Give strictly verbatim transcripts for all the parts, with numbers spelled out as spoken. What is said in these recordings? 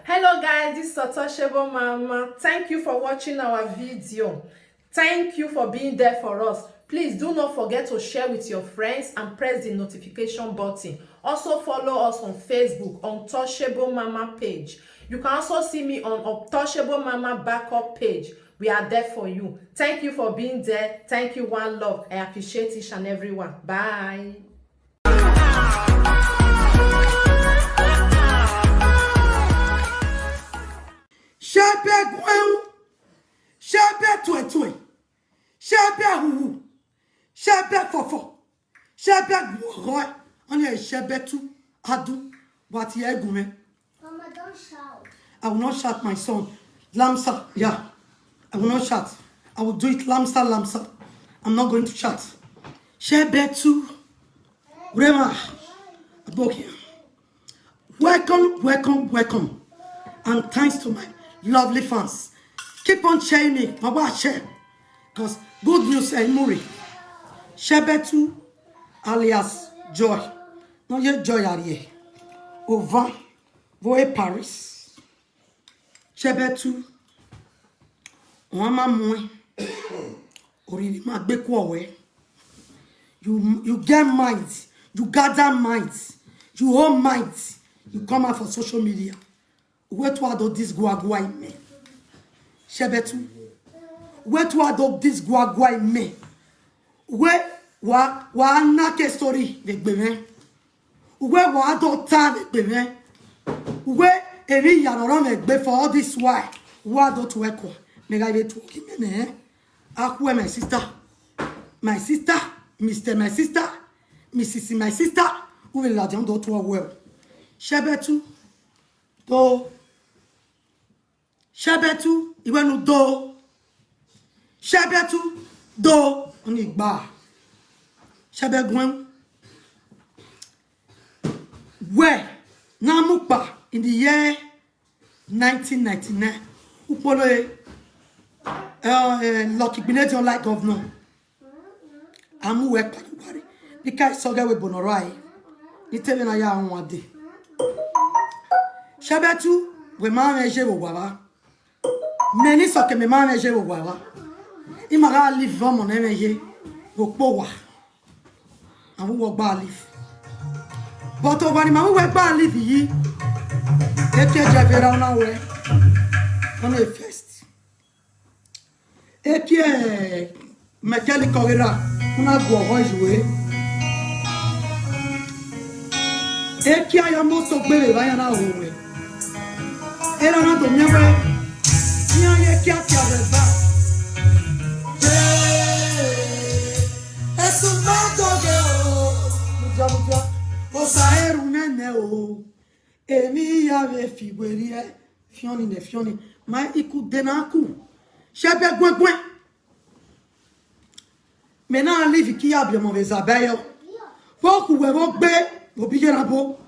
Hello guys, this is Untouchable Mama. Thank you for watching our video. Thank you for being there for us. Please do not forget to share with your friends and press the notification button. Also follow us on Facebook, Untouchable Mama page. You can also see me on Untouchable Mama backup page. We are there for you. Thank you for being there. Thank you, one love. I appreciate each and every one. Bye. Shẹbẹ guẹn, shẹbẹ tuẹtuẹ, shẹbẹ huhu, shẹbẹ fọfọ, shẹbẹ guọghọ, ọni shẹbẹ tu adu, wa tie ẹre gu mwẹ. Mama, don't shout. I will not shout, my son. Lamsa, yeah. I will not shout. I will do it lamsa, lamsa. I'm not going to shout. Shẹbẹ tu. Rema. Abokia. Welcome, welcome, welcome. And thanks to my lovely fans. Keep on sharing me. Baba share. Because good news, eh, Muri. Shẹbẹ tu alias Joy. No ye Joy Arie. Ovan. Vbe Paris. Shẹbẹ tu, ọmwa ma muẹn, orhiọn ma gbe kuọ wẹ. You, you get mind, you gather mind, you hold mind, you come out for social media. Wẹ tu a do diss guagua imẹ. Shẹbẹ tu, wẹ tu a do diss guagua imẹ. Wẹ wa, wa na ke story vbe egbe mwẹ. Uwẹ wa do ta vbe egbe mwẹ. Uwẹ emwi ya ne ọ rọ mwẹ egbe for all this while. Wa do tuẹ kua. Mẹ gha vbe tuẹ ọghe mẹ nẹ. Akhuẹ my sister. My sister. Mister my sister. Missus my sister. U vbe ladian do tuẹ wẹ o. Shẹbẹ tu. Do. Shẹbẹ tu, I wẹ ne u do. Shẹbẹ tu, do, ọni gba. Shẹbẹ guẹn. Wẹ, ne a mu kpa in the year nineteen ninety-nine. Ukpolo e, eh, eh, Lucky Gbenedion like governor. A mu wẹ kpa ye uwa rre, bikẹse ọ ghẹ wẹ ebo ne ọ rre, ne I te vbe na ya wan dee. Shẹbẹ tu, wẹ ma mwẹ ye vbe owa evba. Mẹ ne sọkẹn, mẹ ma mwẹ ye vbe owa evba. I ma gha live vbe ọmọ ne ẹ mwẹ ye vbe okpọ owa. A mu wẹ gba live. But owa ne I ma mu wẹ gba live yi, ekiẹ jẹ vbe ra ọna wẹ. Ọna first. Ekiẹ mechanic ọghe ra, u na gu ọghọ ye ue. Ekiẹ a ya mu osogbe vbe evba, iran na ho wẹ. Erha na do miẹn wẹ, iran ye ekiẹ a tia vbe eva. Esu ma dọghe o. Mudia, mudia. Osa ẹre u nene o. Emwi ya vbe fi werriẹ, fiọnni nẹ fiọnni, ma i ku de na ku. Shẹbẹ guẹnguẹn. Mẹ na live ke ya biẹ ọmọ vbe Ezeabayo. Vbe okhuẹ vbe ogbe, vbe obi ye na bo.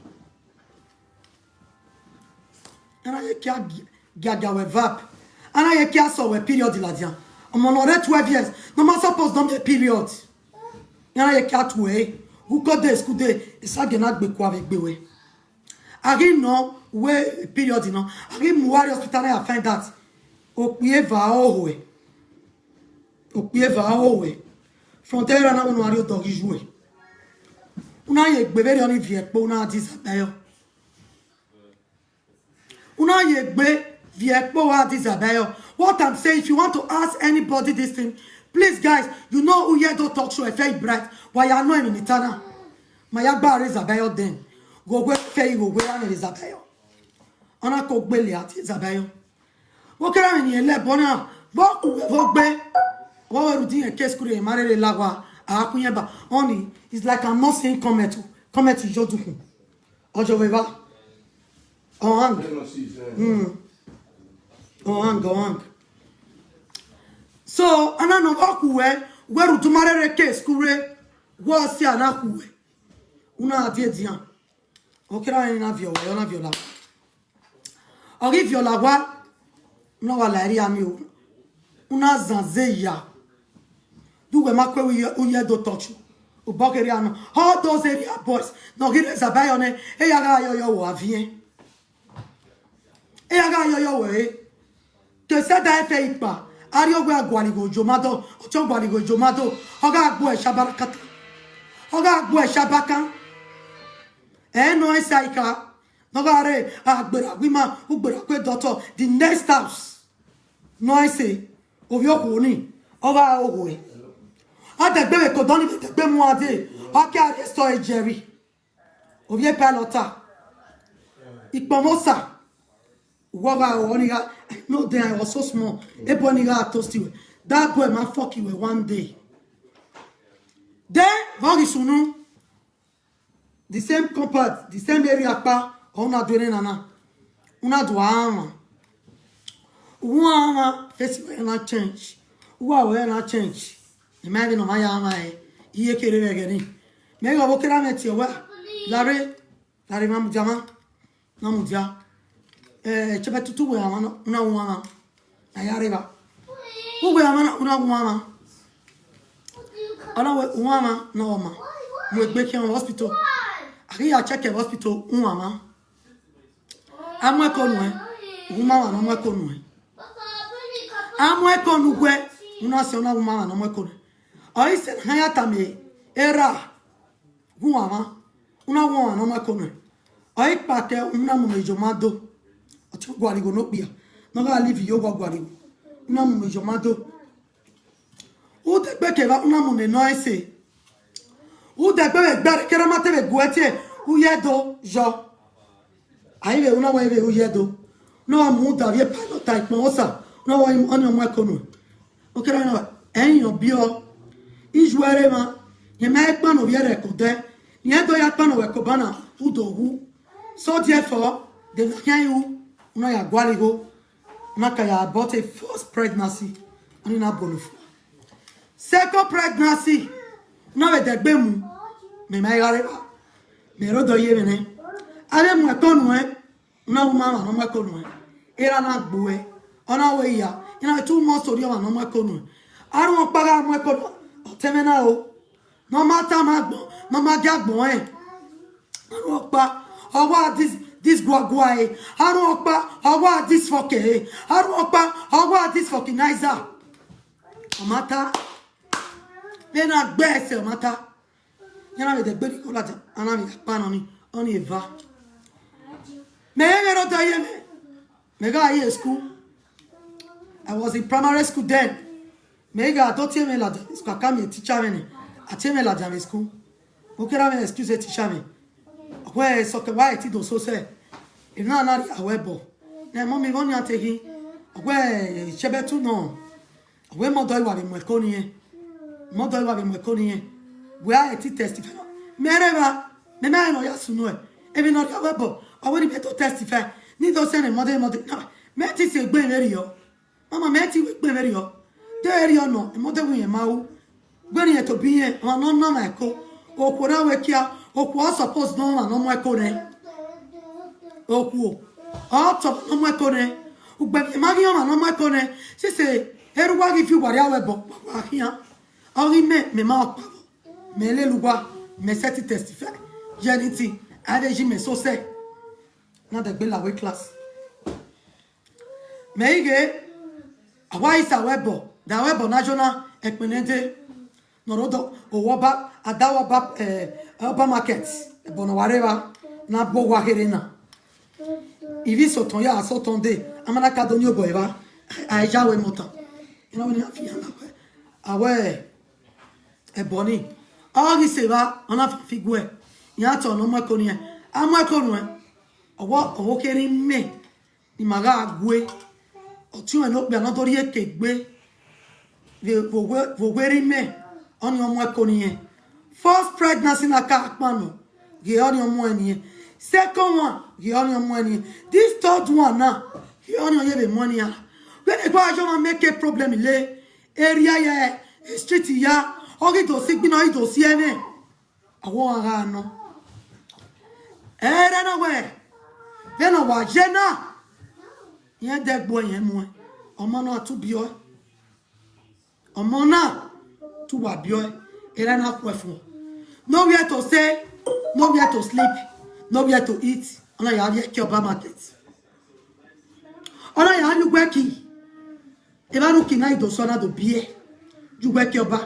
A na ye kia gi-, giagia wẹ vap. A na ye kia sọ wẹ period ladian. Ọmọ ne ọ rre twelve years, ne ọ ma suppose nọ miẹn period. A na ye kia tuẹ, uko de school de, esagiẹn na gbe kua vbe egbe wẹ. A ghi nọ wẹ period nọ, a ghi mu uwa rrie hospital na ya find out. Okpia eva ọrọre. Okpia eva ọrọre. From there, na wẹ ne u gha rrie odọ ghi yu ẹ. U na ye egbe vberriọ ni viẹ ẹkpo, u na die Ezeabayo. U na ye egbe viẹ ẹkpo, u gha die Ezeabayo. What I'm saying, if you want to ask anybody this thing, please, guys, you know Uyedo Talk Show, Efe Bright, wa ya nọ emwi ne I ta na. Ma ya gba rre Ezeabayo then. Ghe owẹ fe igho wẹ ra mwẹ Ezeabayo. Ọ na ko gbele a tie Ezeabayo. Vbe ọ kere mwẹ ne ẹlẹbọ na, vbe ọ ku vbe ogbe, vbe ọ vbe rhunmwuda irẹn ke school rre, ma rherhe la owa, a khu irẹn ba. Ọni, it's like I'm not seeing comment o. Comment yo dukhun. Ọ jọ vbe evba. Ọ hang. Hmm. Ọ hang, ọ hang. So, a na nọ vbe ọ khu wẹ, wẹ rhunmwuda ma rherhe ke school rre, wẹ ọ si a na khu wẹ. U na die edian. Ọ kere mwẹ ne I na viọ wẹ, ọ na viọ la. Ọ ghi viọ la owa, u na wa la erriọ amio, u na zanzẹ ya. De uwẹ ma kue vbe Uye-, Uyedo Talk Show. Obọ kherriọ nọ. All those area boys ne ọ ghi rre Ezeabayo nẹ, eya gha yọ yọ vbe uwa viẹn. Ayọyọ wẹ re. Ke sẹ da ẹfe ikpa, a rhie owa gualigho Jomado, ọtẹn gualigho Jomado, ọ gha gbuẹ shabakata. Ọ gha gbuẹ shabakan. Ẹ nọ ẹse a i kha, ne ọ gha rre, a gbera gu ima, u gbera gu doctor, the next house. Nọ ẹse, ovbi okhuo ni, ọ gha rre owe. A dẹgbe vbe kodọ ni vbe dẹgbe mu a dee, ọ ke arrest ọre Jerry. Ovbi e pilot a, ikpọnmwẹ osa, uwẹ gha rre ọni gha, I know them, I was so small. Ebo ni gha toast wẹ. That boy ma fuck you one day. Then, vbe ọ ghi sunu, the same compound, the same area kpa, ọ na do ene nana. Una do a mwa. Uwa mwa face wẹ na change. Uwa wẹ na change. Ima vbe nọ ma ya mwa e. Iye kere vbe ẹghẹ ni. Mẹ gha vbe kere amẹ tie wa. Lare, lare ma mudia ma. Na mudia. Eh, chebe tutu wẹ ama na, una wa ma. Na ya reva. Uwẹ ama na, una wa ma. Ọ na wẹ uwa ma na ọ ma. Mu egbe khian hospital. A ghi ya check hospital, uwa ma. A mu ẹko nuẹn, u ma mwa ne ọ mu ẹko nuẹn. A mu ẹko ne uwẹ, u na sẹ ọna wu ma mwa ne ọ mu ẹko nuẹn. Ọ i sẹ ne a ya tama erha, gu uwa mwa, u na wu ọmwa ne ọ mu ẹko nuẹn. Ọ i kpatẹ, u na mu ne Jomado. Ọtẹn gualigho ne okpia, ne ọ gha live ye owa gualigho, u na mu ne Jomado. Udegbe kevbe una mu ne nọ ẹse. Udegbe vbe gbe kere ma te vbe gu ẹtie, u ye do yọ. A i vbe una wẹ vbe u ye do. Una wa mu uda vbe pilot a ikpọnmwẹ osa, una wa ọni ọ mu ẹko nuẹn. Okere na ẹyin ọ biọ. Ijuẹ rre emwa, rẹn ma kpannọ ovbi ẹre ẹko dẹ, rẹn do ya kpannọ wẹ ẹko ba na, u do wu. So therefore, de vbe khian ru, una ya gualọ igho, una ka ya abort first pregnancy, ọni na bọlọ fua. Second pregnancy, una vbe dẹgbe mu, mẹ ma i gha rre evba, mẹ rre odọ ye mwẹ nẹ. A vbe mu ẹko nuẹn, una wu ma mwa ne ọ mu ẹko nuẹn. Erha na gbe uẹ, ọ na wẹ iya, I na two months orhiọn ọmwa ne ọ mu ẹko nuẹn. Arhuọn ọkpa gha mu ẹko nuẹn, ọtẹn mwẹ na o. Ne ọ ma tama agbọn, ne ọ ma gie agbọn rẹn. Arhuọn ọkpa, ọ wa this, this guagua e. Arhuọn ọkpa, ọ wa this fuck e. Arhuọn ọkpa, ọ wa this fucking nicer. Ọ ma ta. Vbene a gbe ẹse, ọ ma ta. Iran vbe dẹgbe ni kọ ladian, a na vbe ya kpa nọ ni, ọni eva. Mẹ i vbe rre odọ ye mwẹ. Mẹ gha ye school. I was in primary school then. Mẹ i gha do tie mwẹ ladian vbe school, a ka miẹn teacher mwẹ nẹ, a tie mwẹ ladian vbe school. Mo kere mwẹ excuse teacher mwẹ. Ọ wẹ sọkẹ wa ẹti do so sẹ. Emwi na na rhie a wẹ ẹbọ. Na mummy vbọ nian te khin? Ọ wẹ, eh, Shebe tu nọ. Wẹ mother wa vbe mu ẹko ni rẹn. Mother wa vbe mu ẹko ni rẹn. Wẹ a ẹti testify. Mẹ rre evba, mẹ ma rẹn ne ọ ya sunu ẹe. Emwi ne ọ rhie a wẹ ẹbọ, ọ wẹ ne imẹ do testify. Ne I do sẹ ne mother, mother. Na, mẹ ti si egbe vberriọ. Mama, mẹ ti ru egbe vberriọ. De erriọ nọ, mother wi rẹn ma ru. Gbe ne irẹn tobọ irẹn, ọmwa ne ọ nọ ọmwa ẹko. Okhuo na wẹ kia, okhuo ọ suppose ne ọmwa ne ọ mu ẹko nẹ. Okhuo, ọ tọ ọmwa ne ọ mu ẹko nẹ. Ugbẹn ma ghi ọmwa ne ọ mu ẹko nẹ. Sisi, erha uwa ghi fi uwa rhie a wẹ ẹbọ, wa khian. Ọ ghi mẹ, mẹ ma ọkpa vbọ. Mẹ lele uwa, mẹ sẹtin testify. Ye anything, a vbe yi mẹ so sẹ. Na dẹgbe la wẹ class. Mẹ i ghe, a wa i sa wẹ ẹbọ, da wẹ ẹbọ na jọ na, ẹkpẹn nẹ dee. Ne ọ rre odọ, owẹ ọba, a da wẹ ọba, eh, ọba market, ẹbọ ne ọ wa rre evba, ne a bu owa kherhe na. Ivbi sotọn ya, sotọn dee, a ma na ka do ni obọ evba, a i ya wẹ mọta. Iran wẹ ne iran fi iran na wẹ, a wẹ ẹbọ ni. Ọ ghi sẹ evba, ọ na fi fi guẹ, iran tọ ne ọ mu ẹko nuẹn, a mu ẹko nuẹn, ọwọ, ọvbokherhe imẹ, ne ima gha gue, ọtiọnrẹn ne okpia ne ọ do rhie eke egbe vbe, vbe owe, vbe owe erha imẹ, ọni ọ mu ẹko ne irẹn. First pregnancy na ka kpa nọ, ghe ọni ọ mu ẹre ne irẹn. Second one, ghe ọni ọ mu ẹre ne irẹn. This third one na, ghe ọni ọ ye vbe mu ẹre ne iran. Vbene egbe a yọ ọmwa make problem le, area ya, street ya, ọ ghi do si igbinna, ọ ghi do si ẹmwẹ. A wẹ ọmwa gha nọ. Ẹre na wẹ, vbene ọ wa ye na, irẹn dẹ gbuẹ irẹn muẹn, ọmọ na tu biẹ ọe. Ọmọ na tu wa biẹ ọe, erha na khuẹ fun. Nowhere to stay, nowhere to sleep, nowhere to eat. Ọ na ya vbiẹ ke ọba market. Ọ na ya rrie uwu ẹki. Evba ne uki na i do sẹ, ọ na do biẹ ye uwu ẹki ọba.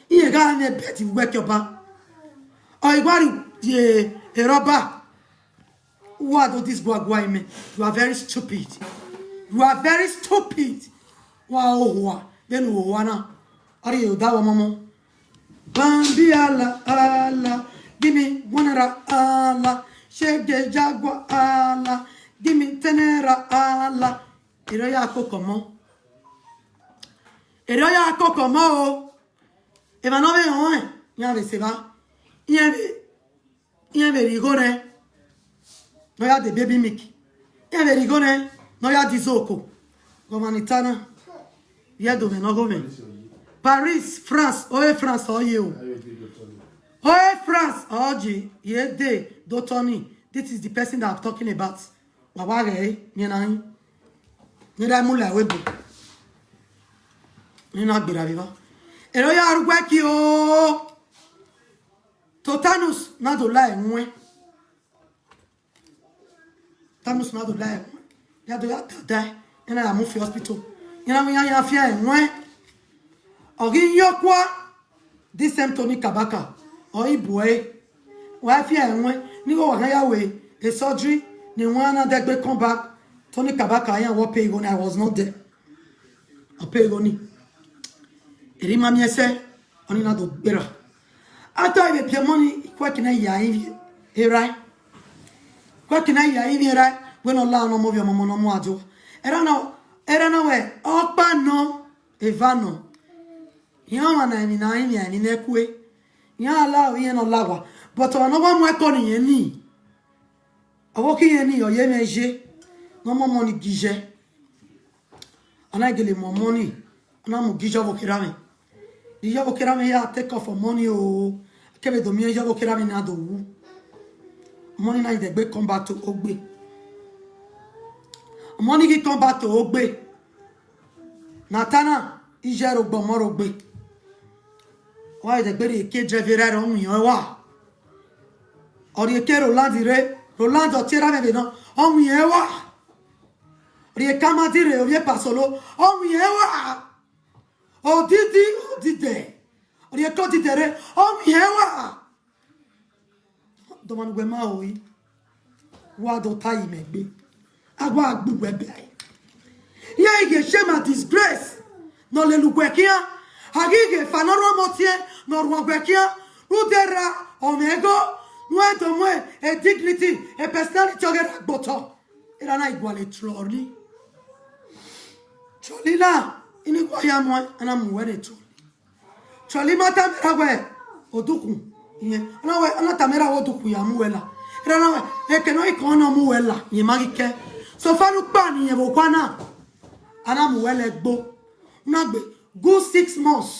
Irẹn gha mwẹ bed vbe uwu ẹki ọba. Ọ i wa rrie erha ọba. Who are those, this guagua imẹ? You are very stupid. You are very stupid. Wa ohua, vbene u ohua na. Ọ rhie odaro ọmọmọ. Bambi Allah, Allah, give me one naira, Allah. Shege Jaguar, Allah, give me ten naira, Allah. Erriọ ya koko ọmọ. Erriọ ya koko ọmọ o. Emwa ne ọ vbe họn ẹn, iran vbe sẹ evba. Iran vbe, iran vbe rhie igho nẹ, ne ọ ya de baby milk. Iran vbe rhie igho nẹ, ne ọ ya de izoko. Ọmwa ni ta na, vbe ẹdẹ mwẹ ne ọ gho mwẹ. Paris, France, ore France ọ ye o. Ore France ọ ye, ye de, do tọ ni. This is the person that I'm talking about. Wa wa ghee, ne na yin. Ne ra mu la ẹvbo ebo. Ne na gberra vbe evba. Erriọ ya rrie uwu ẹki o. Totanus na do la ẹwẹn. Tanus na do la ẹwẹn. Ya do ya dada. Ya na ya mu fi hospital. Ya na mu ya ya fi ẹwẹn. Ọ ghi yọ kua. This same Tony Kabaka, ọ i bu ẹre. Wa fi ẹwẹn, ne igho wa gha ya wẹ, e surgery, ne iwinna na dẹgbe come back. Tony Kabaka, iran wẹ ọ pay igho ni, I was not there. Ọ pay igho ni. Erha ima miẹn sẹ, ọnii na do gberra. After I vbe biẹ ọmọ ni, ikuẹki na ya rinmwian erha ẹre. Ikuẹki na ya rinmwian erha ẹre, wẹ ne ọ la ne ọ mu ovbi ọmọ ne ọ mu ajo. Erha na, erha na wẹ, ọkpa nọ, eva nọ. Iran ọmwa na emwi ne a rinmwian emwi ne ẹkue. Iran la aro iran ne ọ la owa. But ọmwa ne ọ wa mu ẹko ne irẹn ni, ọvbokhan irẹn ni ọ ye mwẹ ye, ne ọ mu ọmọ ni gie iye. A na gele mu ọmọ ni, a na mu gie iye ọvbokhan erha mwẹ. Iye ọvbokhan erha mwẹ ya take off ọmọ ni o, a kevbe do miẹn iye ọvbokhan erha mwẹ na do wu. Ọmọ ni na i dẹgbe come back to ogbe. Ọmọ ni ghi come back to ogbe. Ne a ta na, iye rre ogbe, ọmọ rre ogbe. Ọ wa dẹgbe rhie eke driver erha ẹre, ọ winna ẹwa. Ọ rhie eke Roland rre, Roland ọ tie erha mwẹ vbe nọ, ọ winna ẹwa. Ọ rhie eke Amadi rre, ọ rhie Pasolo, ọ winna ẹwa. Odidi, odide. Ọ rhie eke odide rre, ọ winna ẹwa. Dọmwa ne uwẹ ma ro yi, wa do ta yi mẹ egbe, a wa gbe uwẹ bẹe. Iran i ghe shame and disgrace ne ọ lele uwẹ khian, a ghi ghe efa ne ọ rhuan ọmọ tie ne ọ rhuan uwẹ khian, rhunmwuda erha ọmwẹ igho, ne uwẹ do mu e dignity, e personality ọghe erha gbe otọ. Erha na i gualọ trolley. Trolley na, inigo ya muẹn, a na mu uwẹ ne trolley. Trolley ma tama erha wẹ, odukhun, iyẹn. Ọ na wẹ, ọ na tama erha wẹ odukhun ya mu uwẹ la. Erha na wẹ, eke ne ọ i kọn ne ọ mu uwẹ la, iyẹn ma ghi kẹ. So far ne u kpa ne iyẹn vbe owa na, a na mu uwẹ la ẹgbo. U na gbe good six months,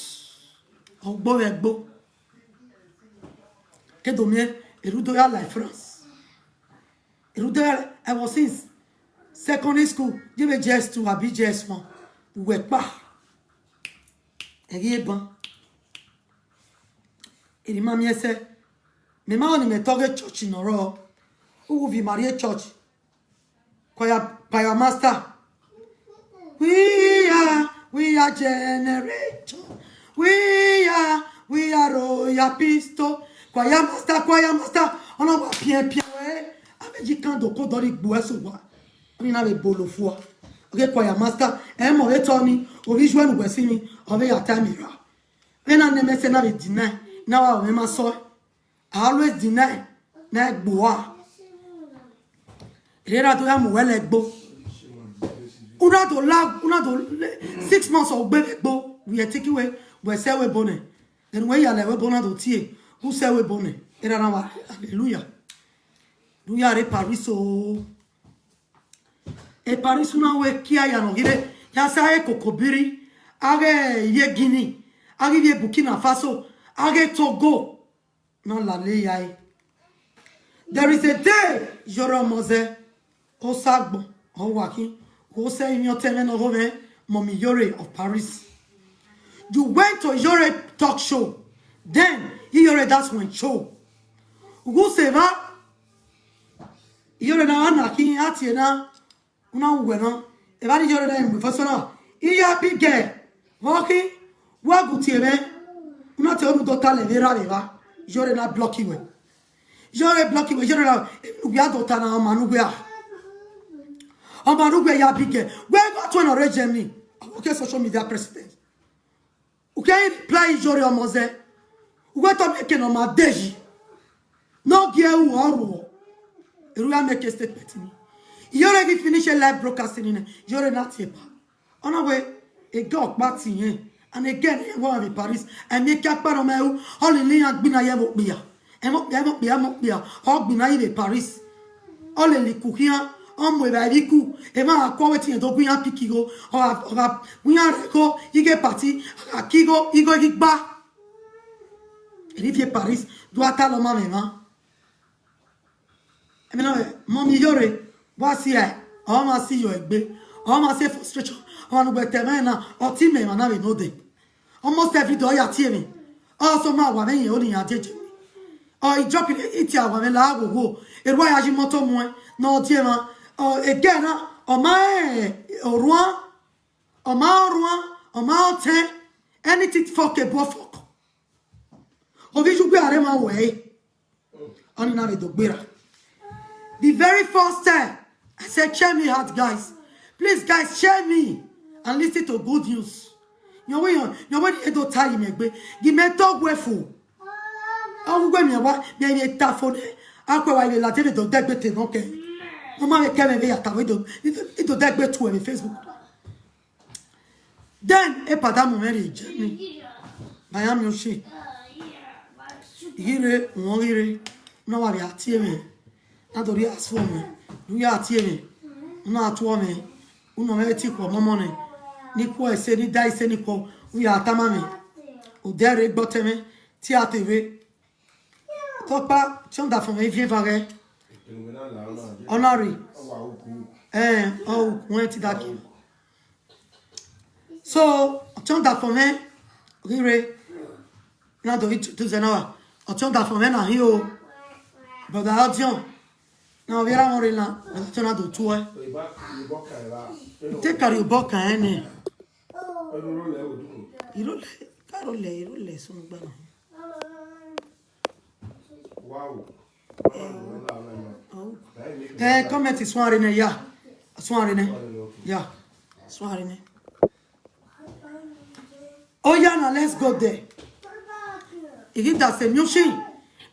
ọ gbo vbe ẹgbo. Ke do miẹn, erha u do ya la France. Erha u do ya, I was since secondary school, ye vbe J S two abi J S one, uwẹ kpa. Ẹ ghi eban. Erha ima miẹn sẹ, mẹ ma rẹn ne imẹ tọ ghe church ne ọ rrọọ. U wu viọ ima rrie church. Choir, choir master. We are, we are generation. We are, we are royal pistol. Choir master, choir master. Ọ na wa piẹn piẹn wẹ, a vbe ji candle ko dọrọ igbu ẹse owa. Ọnii na vbe bolo fua. Ọghe choir master, ẹ mọ vbe tọ ni, ovbi Israel ne uwẹ sinmwi, ọ vbe ya ta ẹmwẹ ra. Vbene a na mẹ sẹ na vbe deny, na wa mwẹ ma sọ. I always deny, na gbe uwa. Erha do ya mu uwẹ la ẹgbo. U na do la, u na do le, six months ọ gbe vbe ẹgbo. Wẹ tiki wẹ, wẹ sẹ ẹvbo ebo nẹ. Then wẹ ya la ẹvbo ebo na do tie, u sẹ ẹvbo ebo nẹ. Erha na wa, hallelujah. Do ya rre Paris o. E Paris na wẹ kia ya nọ ghi rre, ya sa e koko biri, a ghe ivbi Guinea, a ghi ivbi Burkina Faso, a ghe Togo. Na lale ya ẹe. There is a day, Iyore Ọmọzẹ, Osagbọn, ọ wa khin, wo sẹ ivbi ọtẹn mwẹ ne ọ gho mwẹ, Mummy Iyore of Paris. You went to Iyore talk show, then Iyore that's when show. Ugu se va, Iyore na wa na khin, a tie na, Una wu wẹ nọ, evba ni Iyore na mu fẹsọ na. Iya bi gẹ, vbe ọ khin, wa gu tie mwẹ, una te ru dọta lẹ vbe erha vbe evba, Iyore na block wẹ. Iyore block wẹ, Iyore na, uwẹ a dọta na, ọma ne uwẹ a. Ọma ne uwẹ ya bi gẹ, wẹ gha tuẹn nọ rre Germany, ọ ke social media president. U ke reply Iyore ọmọ zẹ. U wẹ tọ make ne ọ ma de yi. Ne ọ gie ru ọ ruọ. Erha u ya make statement ni. Iyore ghi finish live broadcast ni nẹ, Iyore na tie ba. Ọ na wẹ, ege ọkpa ti irẹn, and ege ne wa vbe Paris, ẹmwẹ ke akpa nọ ma ru, ọ lele iran gbinna ye ẹmwẹ okpia. Ẹmwẹ okpia, ẹmwẹ okpia, ẹmwẹ okpia, ọ gbinna ye vbe Paris. Ọ lele iku khian, ọ mu evbare iku, emwa gha kue wẹ te irẹn do gu iran pick igho, ọ gha, ọ gha gu iran rre igho, ighe party, a gha ke igho, igho ghi gba. Erha ivie Paris, do a ta lọ ma mwẹ emwa. Ẹmwẹ na wẹ, mummy Iyore, wa si ẹe, ọ ma si yọ egbe, ọ ma si frustration, ọ ma nu gbẹtẹ ẹmwẹ na, ọ ti mẹ emwa na vbe nodẹ. Almost every day, ọ ya tie mwẹ. Ọ sẹ ma wa mwẹ yẹn, ọ ni ya jeje. Ọ i drop it, I tie wa mwẹ la wo wo. Erha u ya yi motor muẹn, ne ọ die emwa. Ọ, again na, ọ ma, eh, orhuan, ọ ma orhuan, ọ ma otẹn, anything fuck above fuck. Ovbi iyugbe a rre emwa wẹ ẹre. Ọni na vbe do gberra. The very first time, I said, "Cheer me out, guys. Please, guys, cheer me and listen to good news." Yẹn wẹ, yẹn wẹ, e do ta yi mẹ egbe. Gi mẹ tọ wẹ fo. Ọ wu wẹ mẹ wa, mẹ vbe ta fo nẹ. A kue wa vbe ladian vbe do dẹgbe te nọ kẹ. Ọ ma vbe kẹ mwẹ vbe ya ta wẹ do, e do, e do dẹgbe tuẹ vbe Facebook. Then, epa da mu mwẹ rrie Germany. Ba ya miẹn ushi. Ghi rre, wọn ghi rre. Una wa vbe a tie mwẹ. Na do rhie asua mwẹ. Ne u ya tie mwẹ. Una tuọ mwẹ. Unu mwẹ ti khuọ ọmọmọ nẹ. Ni khuọ ẹse, ni da ẹse, ni khuọ. U ya tama mwẹ. Odẹ rre gbe ọtẹn mwẹ. Te a te vbe. Tọkpa, ọtiọndafọn mwẹ i viẹn eva ghẹ. Ọ na rre. Ẹn, ọ ru uku ẹn te I da kie. So, ọtiọndafọn mwẹ ghi rre, na do introduce ẹre na wa. Ọtiọndafọn mwẹ na hin o, brother Odion, na ovbi erha mwẹ rre na, brother Odion na do tuẹ. Te ka rhie obọ kan ẹre nẹ. I ro lẹ, ka ro lẹ, i ro lẹ sunu gba na. Wow. Eh, comment suẹn rre nẹ, ya. Suẹn rre nẹ. Ya. Suẹn rre nẹ. Oh yeah, now let's go there. I ghi da sẹ music.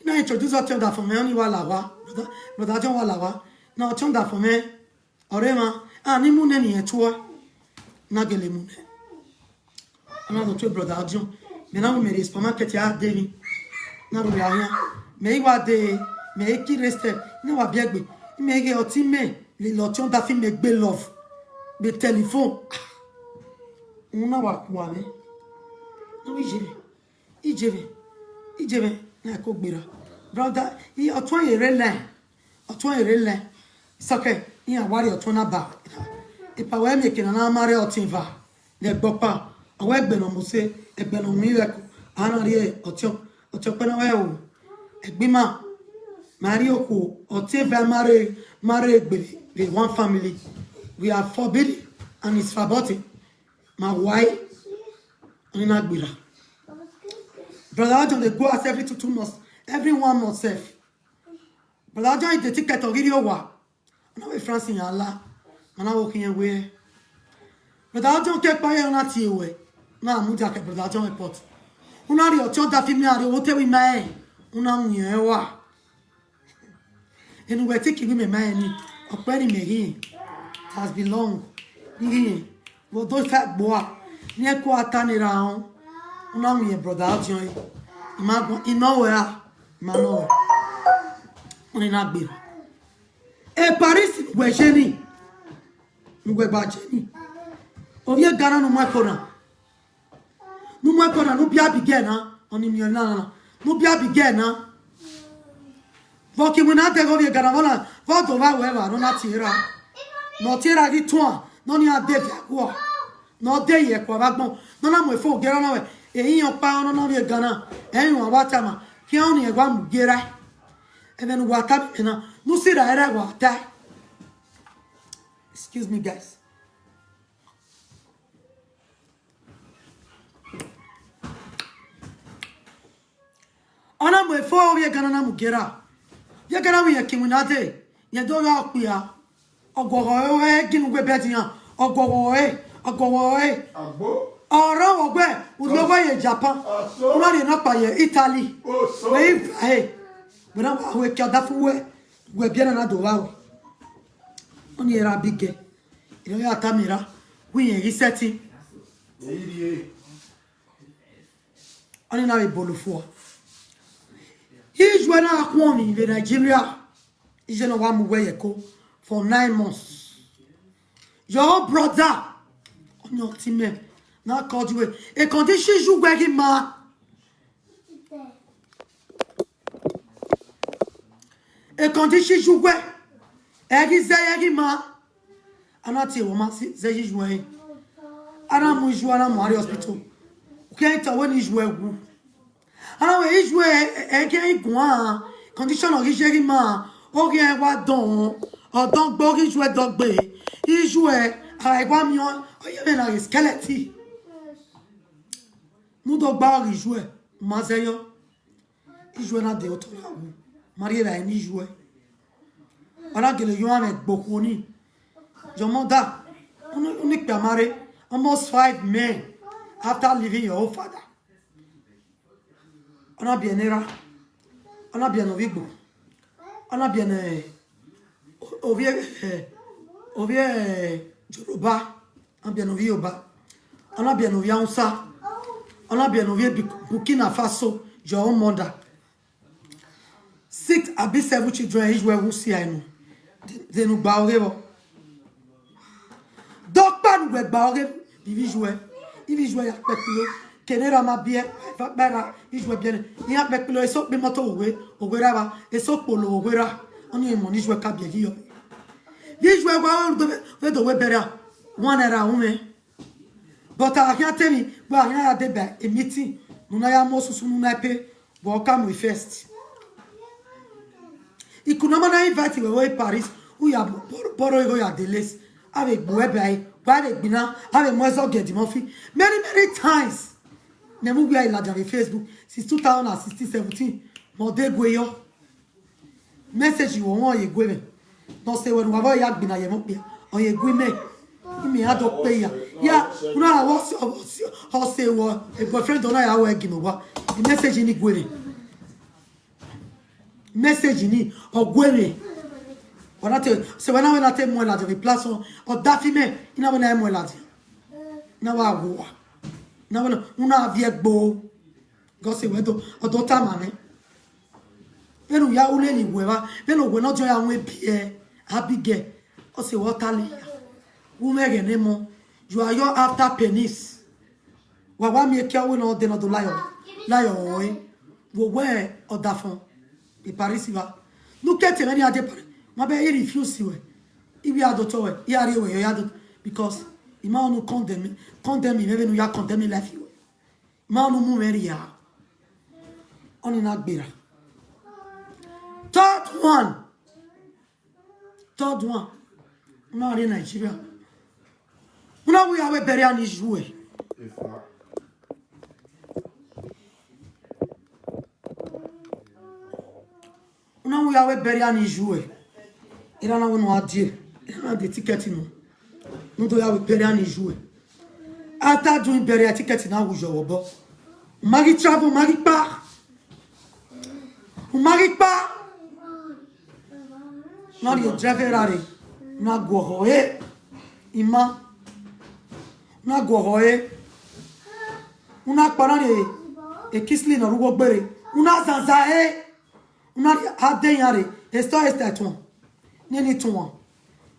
Na introduce ọtiọndafọn mwẹ, ọni wa la owa. Brother, brother John wa la owa. Na ọtiọndafọn mwẹ. Ọre emwa, a ni mu nẹ ne irẹn tuẹ, na gele mu nẹ. A na do tue brother Odion. Mẹ na ru mẹ rrie supermarket a de emwi. Na rhurhia khian. Mẹ i wa de, mẹ i ki rre step. Ne wa biẹ egbe. Mẹ ghe ọtẹn mẹ, lele ọtiọndafọn mẹ gbe love. Gbe telephone. Una wa kua mwẹ. Na wi ye. Ijevbe, ijevbe, na ko gberra. Brother, i ọtuẹn ye rre lẹ, ọtuẹn ye rre lẹ. Sọkẹ, iran wa rrie ọtuẹn na ba. Epa wẹ miẹn eke na na ma rre ọtiẹn eva, ne ẹgbẹ ọkpa, ọ wẹ ẹgbẹ ne ọ mose, ẹgbẹ ne ọ winna ivbẹko, a na rrie ọtiẹn, ọtiẹn ọkpẹ na wẹ o. Ẹgbẹ ima, ma rrie okhuo, ọtiẹn eva ma rre, ma rre egbe vbe one family. We are forbidden and it's verboten. Ma wa ẹre, ọni na gberra. Brother Odion dey go house every two, two months, every one month sef. Brother Odion dey ticket ọ ghi rrie owa. Ọ na wẹ France yan la, ọ na wẹ okhiẹn wẹ. Brother Odion ke kpa ye, ọ na tie ruẹ, na mudia ke brother Odion airport. Una rrie ọtiọndafọn mẹ a rrie, ọ te wẹ ima rẹn, una wiẹn ẹre wa. Enu wẹ te ke wẹ imẹ ma rẹn ni, ọkpẹ ne imẹ ghi rẹn, it has been long, ne I ghi rẹn, vbe ọdọ efa gboa, ne I ku ata ne erha rẹn, una wiẹn brother Odion ẹre, I ma guan, I nọ ruẹ ra, I ma nọ ruẹ, ọni na gberra. E Paris ne uwẹ ye ni, ne uwẹ gba ye ni, ovbi Ghana ne u mu ẹko na. Ne u mu ẹko na, ne u biẹ Abigail na, ọni miẹn na na, ne u biẹ Abigail na. Vbe ọ ke iwinna dẹghe ovbi Ghana vbọ na, vbe ọ do vba wẹ evba ne ọ na tie erha. Ne ọ tie erha ghi tuan, ne ọni a de viọ aguọ, ne ọ de ye ẹko vbe agbọn, ne ọ na mu efo gie erha na wẹ, ehiẹn ọkpa ọnọna ovbi Ghana, ẹrinmwi wa tama, khian ọnii ẹwa mu gie erha. Ẹmwẹ ne uwa tama imẹ na, ne u sirra erha wa tae. Excuse me, guys. Ọ na mu efo ovbi ẹga na na mu gie ra. Ye ẹga na mu irẹn ke iwinna dee, irẹn do gha okpia. Ọguọghọ ẹre, ọ ghi ne uwu bed iran. Ọguọghọ ẹre, ọguọghọ ẹre. Agbo. Ọ rre ọghe, u rhie ọghe ye Japan. Aso. U na rhie nọkpa ye Italy. Oso. Wẹ i va ẹre. Wẹ na wa ru ekia ọdafẹn uwẹ, wẹ biẹ na na do vba wẹ. Ọnii ra bigẹ. Erriọ ya tama erha, wẹ irẹn ghi sẹtin. Ẹ i rhie. Ọnii na vbe bolo fua. Iye uwẹ na khuọnmwi vbe Nigeria. Iye ne ọ wa mu uwẹ ye Eko for nine months. Your own brother. Ọnii ọtẹn mẹ. Na call you. E condition iye uwẹ ghi ma. E condition iye uwẹ. Ẹ ghi zẹ, ẹ ghi ma. A na tie vbe ọ ma si zẹ iye uwẹ ẹre. A na mu iye uwẹ, a na mu a rrie hospital. Khian ta wẹ ne iye uwẹ wu. A na wẹ iye uwẹ ẹ, ẹ, ẹ i guan. Condition ọ ghi ye ghi ma. Ọ ghi wa dọn, ọ dọn gbe, ọ ghi iye uwẹ dọn gbe. Iye uwẹ, a gha wa miẹn, ọ ye vbe na ghe skeleton. Mu do gba ọghe iye uwẹ, ma zẹ yọ. Iye uwẹ na de otọ na wu, ma rhie vbe ẹre ne iye uwẹ. Ọ na gele yọ amwẹ gbe okhuo ni. Your mother, unu, unu ikpia ma rre, almost five men after leaving your own father. Ọ na biẹ ne erha, ọ na biẹ ne ovbi Igbo, ọ na biẹ ne ovbi, eh, ovbi, eh, Yoruba, ọ na biẹ ne ovbi Yoruba, ọ na biẹ ne ovbi Hausa, ọ na biẹ ne ovbi Buk-, Burkina Faso, your own mother. Six abi seven children, iye uwẹ wu si a enu. De ne u gba ọghe vbọ? Dọkpa ne uwẹ gba ọghe vbe iye uwẹ. Iye uwẹ ya kpẹkpilo. Kene erha ma biẹ, eva kpa erha, iye uwẹ biẹ nẹ. Iran kpẹkpilo, eso kpe imọto vbe owe, owe erha vba, eso kpolo vbe owe erha. Ọnii emọ ne iye uwẹ ka biẹ ghi yọ. Iye uwẹ wa ru do vbe, vbe do wẹ bẹrẹ a, wan erha umwẹ. But a khian te emwi, wẹ a khian ya deba e meeting, ne u na ya mu osusu ne u na pay, wẹ ọ ka mu first. Iku ne ọ ma na invite wẹ vbe Paris, u ya bọrọ igho ya de lace. A vbe gbe uwẹ ba ẹre, wa vbe gbinna, a vbe mu ẹzọ gie Eddie Murphy. Many, many times. Ne mu wia ladian vbe Facebook since two thousand and sixteen seventeen, mẹ ọ de gue yọ. Message wọ wọn ye gue mwẹ. Ne ọ sẹ wẹ ne uwa vbe ya gbinna ye mwẹ okpia, ọ ye gue mẹ. Imẹ ya do kpe ya. Ya, u na ra wẹ ọ sẹ, ọ sẹ, ọ sẹ wẹ, e boyfriend ọ na ya wẹ ginna owa. I message ni gue mwẹ. Message ni, ọ gue mwẹ. Wa na te, sẹ wẹ na wẹ na te mu ẹre ladian vbe platform, ọ dafi mẹ, I na wẹ na mu ẹre ladian. Na wa wu uwa. Na wẹ na, u na viẹ gbo. Gọse wẹ do, ọ do tama mwẹ. Vbene u ya ru lele iwẹ evba, vbene uwẹ ne ọ diọn ya wọn ebiẹ, Abigail, ọ sẹ wẹ ọ ta lele ya. Wu mwẹ ẹghẹ ne emọ, you are your after penis. Wa wa miẹn ekia wẹ ne ọ dẹ ne ọ do layọ, layọ ọre. Wo wẹ ọdafọn, e Paris evba. Ne u ke te mwẹ ne I ya de Paris, ma bẹ I refuse wẹ. I vbe ya do tọ wẹ, I ya rrie wẹ yọ ya do, because I ma unu condemn, condemn mwẹ vbene u ya condemn life wẹ. Ma unu mu mwẹ rria. Ọnii na gberra. Third one. Third one. U na rrie Nigeria. U na wu ya wẹ burial ni yu ẹ. U na wu ya wẹ burial ni yu ẹ. Erha na wẹ ne u a die. Erha na de ticket nọ. Ne u do ya wẹ burial ni yu ẹ. After doing burial, ticket na wu yọ vbe obọ. U ma ghi travel, u ma ghi kpa. U ma ghi kpa. Na rhie driver ra rre. Na guọghọ ẹre. Ima. Na guọghọ ẹre. U na kpa na rhie e Kingsley ne ọ rre ugho gbe rre. U na zanzan ẹre. U na rhie a de iran rre, esọ esita tuọn. Nene tuọn.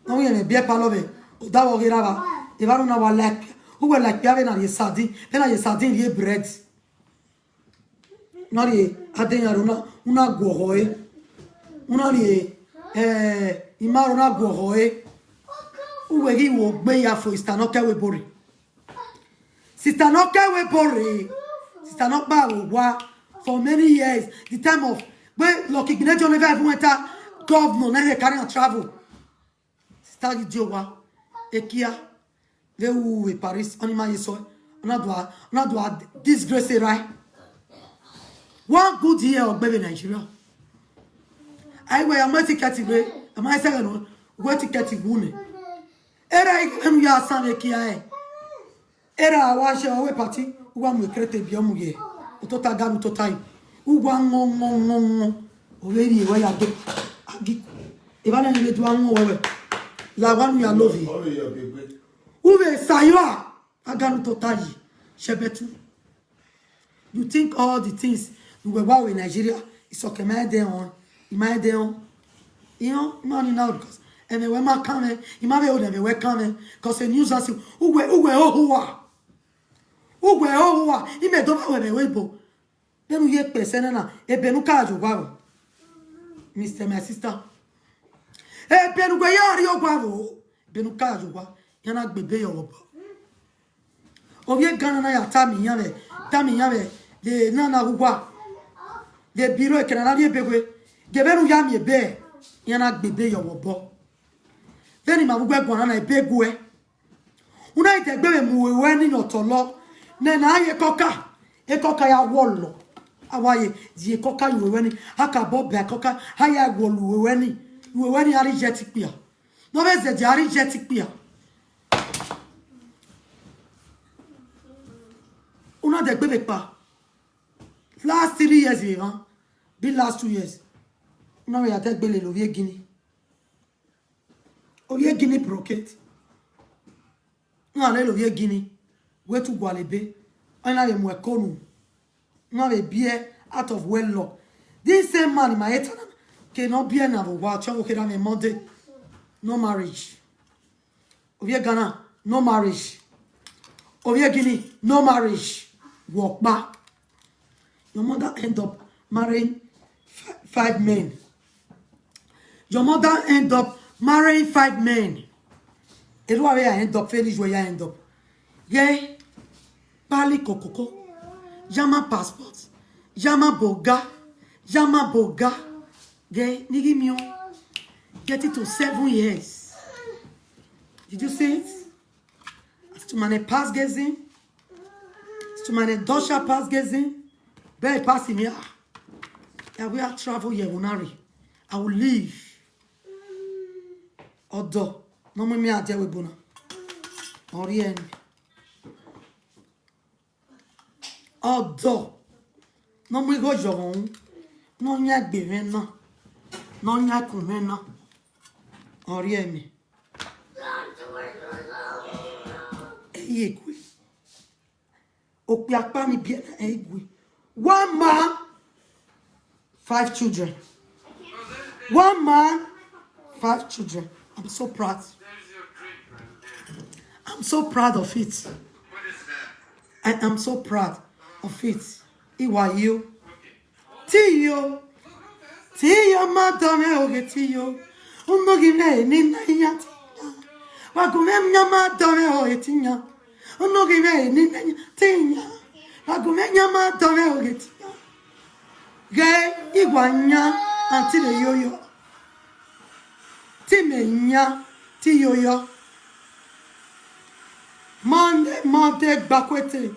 Na wẹ irẹn biẹ palọ vbe odaro ọghe erha vba. Evba na wa la ikpia. Uwẹ la ikpia vbene a rhie sardine, vbene a rhie sardine rhie bread. U na rhie a de iran rre, u na, u na guọghọ ẹre. U na rhie, eh, ima rre, u na guọghọ ẹre. Uwẹ ghi wo gbe ya fo esita ne ọ ke ẹvbo ebo rre. Sister ne ọ ke ẹvbo ebo rre. Sister ne ọ kpa vbe owa for many years. The time of, when Lucky Igbinedion never even enter governor, na he carry am travel. Sister ghi die owa. Ekia, vbe ru vbe Paris, ọni ma ye sọ, ọ na do a, ọ na do a disgrace erha. One good year ọ gbe vbe Nigeria. Ai wẹ ya mu ticket vbe, a ma sẹ ẹghẹ ne wẹ ticket wu nẹ. Erha ighe vbene u ya san vbe Ekia ẹre. Erha wa shẹ ọ wẹ party, u wa mu ekrete biẹ mu ye. Otota ga ne otota yi. U wa ngọ ngọ ngọ ngọ. Ọ vbe rhie wẹ ya do. Agi. Evba nẹ ni vbe do a ngọ wẹ wẹ. La wa nu ya love. U vbe sa yọ a. Aga ne otota yi. Shẹbẹtu. You think all the things you were wa vbe Nigeria, isọkẹn ma dẹ họn, I ma dẹ họn. Iran ma ni na because ẹmwẹ wẹ ma kan mwẹ, I ma vbe hold ẹmwẹ wẹ kan mwẹ, because a news as uwẹ uwẹ ohuwa. Uwẹ ohuwa, imẹ do ba wẹ ẹmwẹ wẹ ibo. Vbene u ye kpẹ sẹ nana, ebe ne u ka ye owa vbo? Mister, my sister. Ebe ne uwẹ ya rrie owa vbo? Ebe ne u ka ye owa, iran na gbe ebe ye ọvbọ. Ovbi e Ghana na ya tama iran vbe, tama iran vbe, vbe na na wu uwa. Vbe biro ekẹn na na rhie ebe we. Gie vbene u ya miẹn ebe, iran na gbe ebe ye ọvbọ. Vbene ima vbe uwẹ guan na na ebe guẹ. U na i dẹgbe vbe mu uwẹ ni ne ọ tọlọ. Nẹ na ye ekọka, ekọka ya wọlọ. A wa ye, die ekọka ye uwẹ ni. A ka bọ bẹ ekọka, a ya wọlọ uwẹ ni. Uwẹ ni a reject ikpia. Ne ọ vbe zẹdẹ a reject ikpia. U na dẹgbe vbe kpa. Last three years vbe emwa, be last two years. U na vbe ya dẹgbe lele ovbi e Guinea. Ovbi e Guinea brocade. U na lele ovbi e Guinea. Wẹ te u gualọ ebe. Ọ na vbe mu ẹko nu. U na vbe biẹ out of wedlock. This same man ma he ta na, ke ne ọ biẹ na vbe owa, ọtẹn ọvbo kherha mwẹ Monday. No marriage. Ovbi e Ghana, no marriage. Ovbi e Guinea, no marriage. Wẹ ọkpa. Your mother end up marrying fi-, five men. Your mother end up marrying five men. Erua vbe ya end up, finish where ya end up. Ye, pali kokoko. Yama passport. Yama boga. Yama boga. Ye, nigga, me, getting to seven years. Did you see it? As to my pass gazing. As to my dosha pass gazing. Be pass me, ah. Yeah, we are travel here, Wunari. I will leave. Ọdọ, ne ọ mu imẹ a dia ẹvbo ebo na. Ọ rhie ẹre. Ọdọ, ne ọ mu igho yọ ọmwa unu, ne ọ yan egbe mwẹ na, ne ọ yan ẹkun mwẹ na. Ọ rhie ẹre. Ẹ i ye gue. Okpia ọkpa ni biẹ na, ẹ i gue. One man, five children. One man, five children. I'm so proud. I'm so proud of it. I am so proud of it. Iwa yo. Tiyo. Tiyo ma dọ mwẹ oghe tiyo. Unu ghi mwẹ eni na iyan tiyan. Wa gu mwẹ yan ma dọ mwẹ oghe tiyan. Unu ghi mwẹ eni na iyan tiyan. Wa gu mwẹ yan ma dọ mwẹ oghe tiyan. Ghẹ iwa yan anti rẹ yoyo. Te imẹ yan te iyoyọ. Mọdẹ, mọdẹ gbakuete,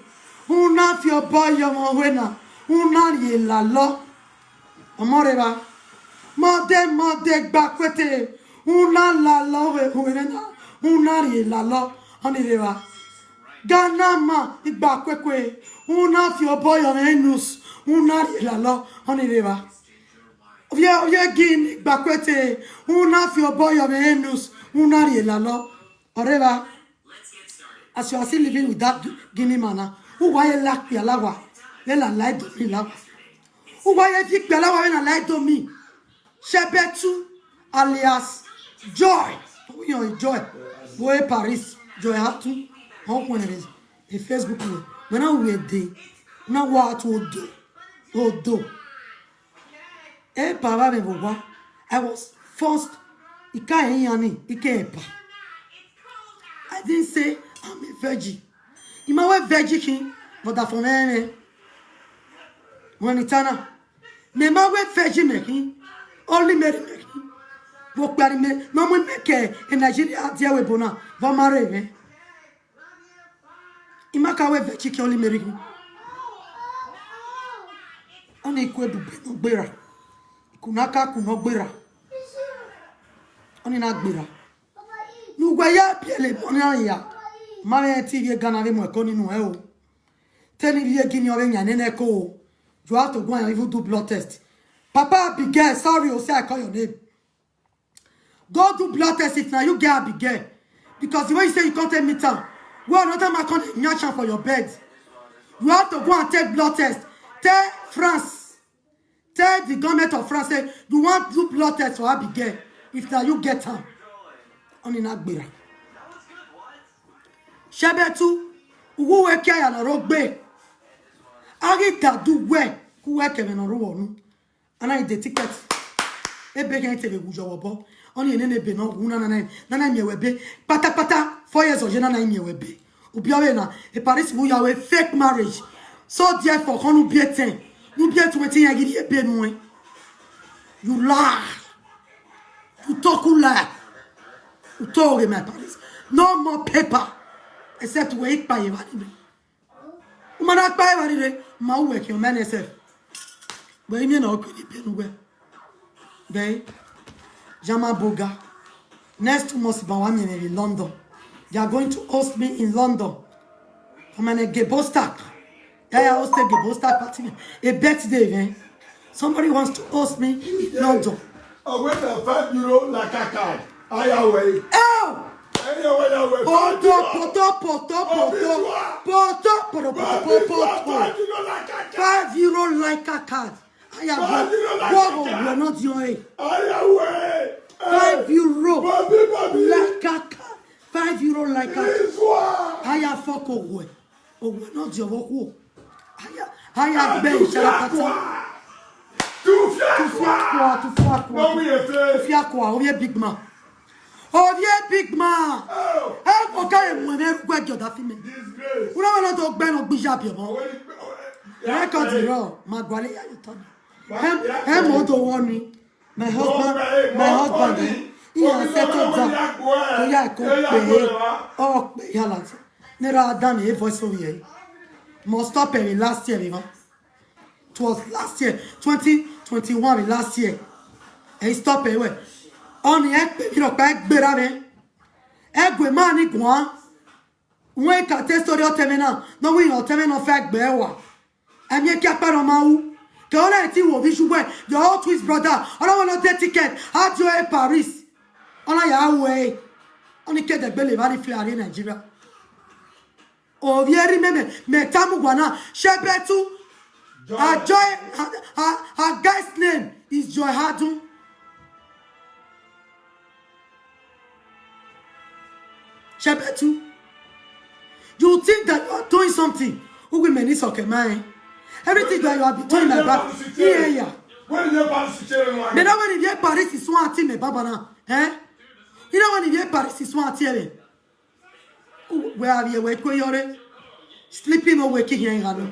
u na fi obọ ye ọmọ wẹ na, u na rhie lalọ. Ọmọ rre evba. Mọdẹ, mọdẹ gbakuete, u na lalọ wẹ, wẹ na, u na rhie lalọ, ọni rre evba. Ghana ma igbakuekue, u na fi obọ ye ọmọ Enus, u na rhie lalọ, ọni rre evba. Ovbi e, ovbi e Guinea gbakuete, u na fi obọ ye ọmọ Enus, u na rhie lalọ, ọ rre evba. As you are still living with that Guinea man na, u wa ye la ikpia la owa, vbe na la ẹdọ mi la owa. U wa ye fi ikpia la owa vbe na la ẹdọ mi. Shebetu alias Joy. Ọ wi yan Joy. Wo e Paris. Joy Atu. Ọ khuẹn rre e Facebook wẹ. Wẹ na ru ẹdẹ. Na wa tu odo. Odo. Epa vbe avbe vbe owa. I was forced. I ka iran ni, I ke epa. I didn't say I'm a virgin. I ma wẹ virgin khin, but that for me, when it turn up, me ma wẹ virgin me khin, only Mary me khin. Vbe okpia ni mẹ, ne ọ mu imẹ ke e Nigeria die ẹvbo ebo na, vbe ọ ma rre mwẹ. I ma ka wẹ vẹ Chike Ọlimeri khin. Ọnii ku ebube ne ọ gberra. Iku ne a ka ku ne ọ gberra. Ọnii na gberra. Ne uwẹ ya biẹlẹ emọ na ya. Ma mwẹ te ivbi Ghana vbe mu ẹko ni nuẹn o. Te ne ivbi Guinea ọ vbe yan nene ẹko o. You have to go and even do blood test. Papa Abigail, sorry, o say I call your name. Go do blood test if na you get Abigail. Because the way you say you can't take me down, well, another man can't nyash am for your bed. You have to go and take blood test. Tell France, tell the government of France, say you want do blood test for Abigail. If na you get am, ọnii na gberra. Shẹbẹtu, uwu wẹ ke aya na rre ogbe. A ghi dadu wẹ, ku wẹ kẹmwẹ ne ọ rre uwẹ unu. A na i de ticket. Ebe khian te vbe wu yọ vbe obọ. Ọnii nene ebe ne ọ wu na, na na, na na miẹn wẹ ebe. Patapata, four years ọ ye na na miẹn wẹ ebe. Ubiọ vbe na, e Paris mu ya wẹ fake marriage. So therefore, khọn ne u biẹ ten, ne u biẹ twenty yan ghi rhie ebe nuẹn. You lie. You talk, you lie. You talk in my Paris. No more paper. Except wẹ ikpa ye vba ni. U ma na kpa evba rire, ma uwẹ khian, ma N S F. Wẹ imẹ na ọ kue ni benu wẹ. Then, Jama Boga. Next two months, ba wa miẹn mwẹ vbe London. They are going to host me in London. I'm an Gebo Star. Yeah, yeah, host a Gebo Star party. A birthday event. Somebody wants to host me in London. I wait for five euro like a card. I away. Oh! Poto, poto, poto, poto. Poto, poto, poto, poto. Five euro like a card. Aya wẹ, wẹ ọghe ne ọ diọn ẹre. Five euro like a card. Five euro like a card. Aya fọko wẹ. Owa ne ọ diọn vbe okhuo. Aya, aya gbe isara pata. Tufia kua, tufia kua. Tufia kua, ovie big man. Ovie big man. Ẹ kọ ka ye mu ẹmwẹ rugbe ẹgiọ da fi mẹ. Una wa na do gbe no gbe ya biẹ mọ. Record rọ, ma gualọ ya yo tọ. Em, em o do wọ ni. My husband, my husband, eh, he has settled down. To ya ko pe, ọ pe ya la. Ne ra da ni voice over here. Must stop every last year, you know. It was last year, twenty twenty-one, last year. Ẹ i stop ẹ wẹ. Ọni ẹ kpe vbe rhọkpa ẹ gberra mwẹ. Ẹ gu emwa ni guan. Wẹ ka te story ọtẹn mwẹ na, ne ọ wẹ iran ọtẹn mwẹ ne ọ fa ẹgbẹ ẹwa. Ẹ miẹn ke akpa ne ọ ma ru. Ke ọ na ti wo vbe iye uwẹ, your old twist brother, ọ na wẹ ne ọ de ticket, a die ọre Paris. Ọ na ya ru ẹre. Ọni ke dẹgbe le evba ni fly rrie Nigeria. Ovbi erha mẹ, mẹ, mẹ tama uwa na, Shẹbẹtu. Joy. Her, her, her guy's name is Joy Hadun. Shẹbẹtu. You think that you are doing something? Who will many soccer man? Everything that you have been doing like that. Yeah, yeah. Mẹ na wẹ ne ivbi Paris suẹn ati mẹ baba na. Eh? Ina wẹ ne ivbi Paris suẹn ati ẹre. Wẹ avie wẹ kue yọre. Sleeping no wake him gha nọ.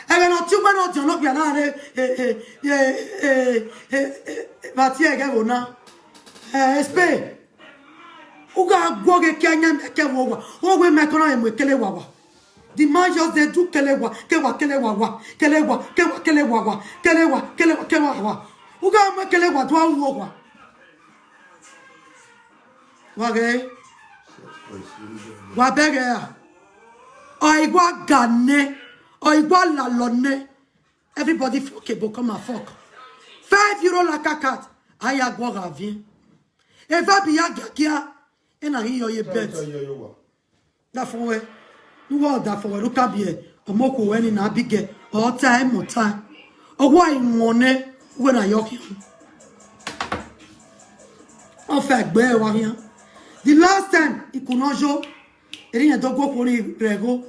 Ẹghẹ ne ọ tie uwẹ ne ọ diọn ne okpia na rre, eh, eh, eh, eh, eh, eh, vbe a tie ẹghẹ ẹvbo na. Eh, Spain. U gha guọghọ ke a yan mẹ ke vbe owa. Owa mẹ kọ na mu ekele wawa. The man just dey do kele wa, ke wa, kele wawa, kele wa, ke wa, kele wawa, kele wa, kele wa, kele wawa. U gha mu ekele wa do a ru owa. Wa ghee. Wa bẹghe ra? Ọ i wa ga nẹ, ọ i wa lalọ nẹ. Everybody fuck ebo come and fuck. Five euro like a cat. A ya guọ gha viẹn. Eva bi ya giagia. Ena ghi yọ ye bet. Dafo wẹ, ne uwa dafo wẹ, ne u ka biẹ ọmọ okhuo wẹ ni na bi gẹ, ọ ta ẹmọ ta. Ọ wa iwọnẹ, wẹ na yọ khian. Ọ fa ẹgbẹ wa khian. The last time, ikun nọ yo, eri yẹn do gu okhuo ni rre igho,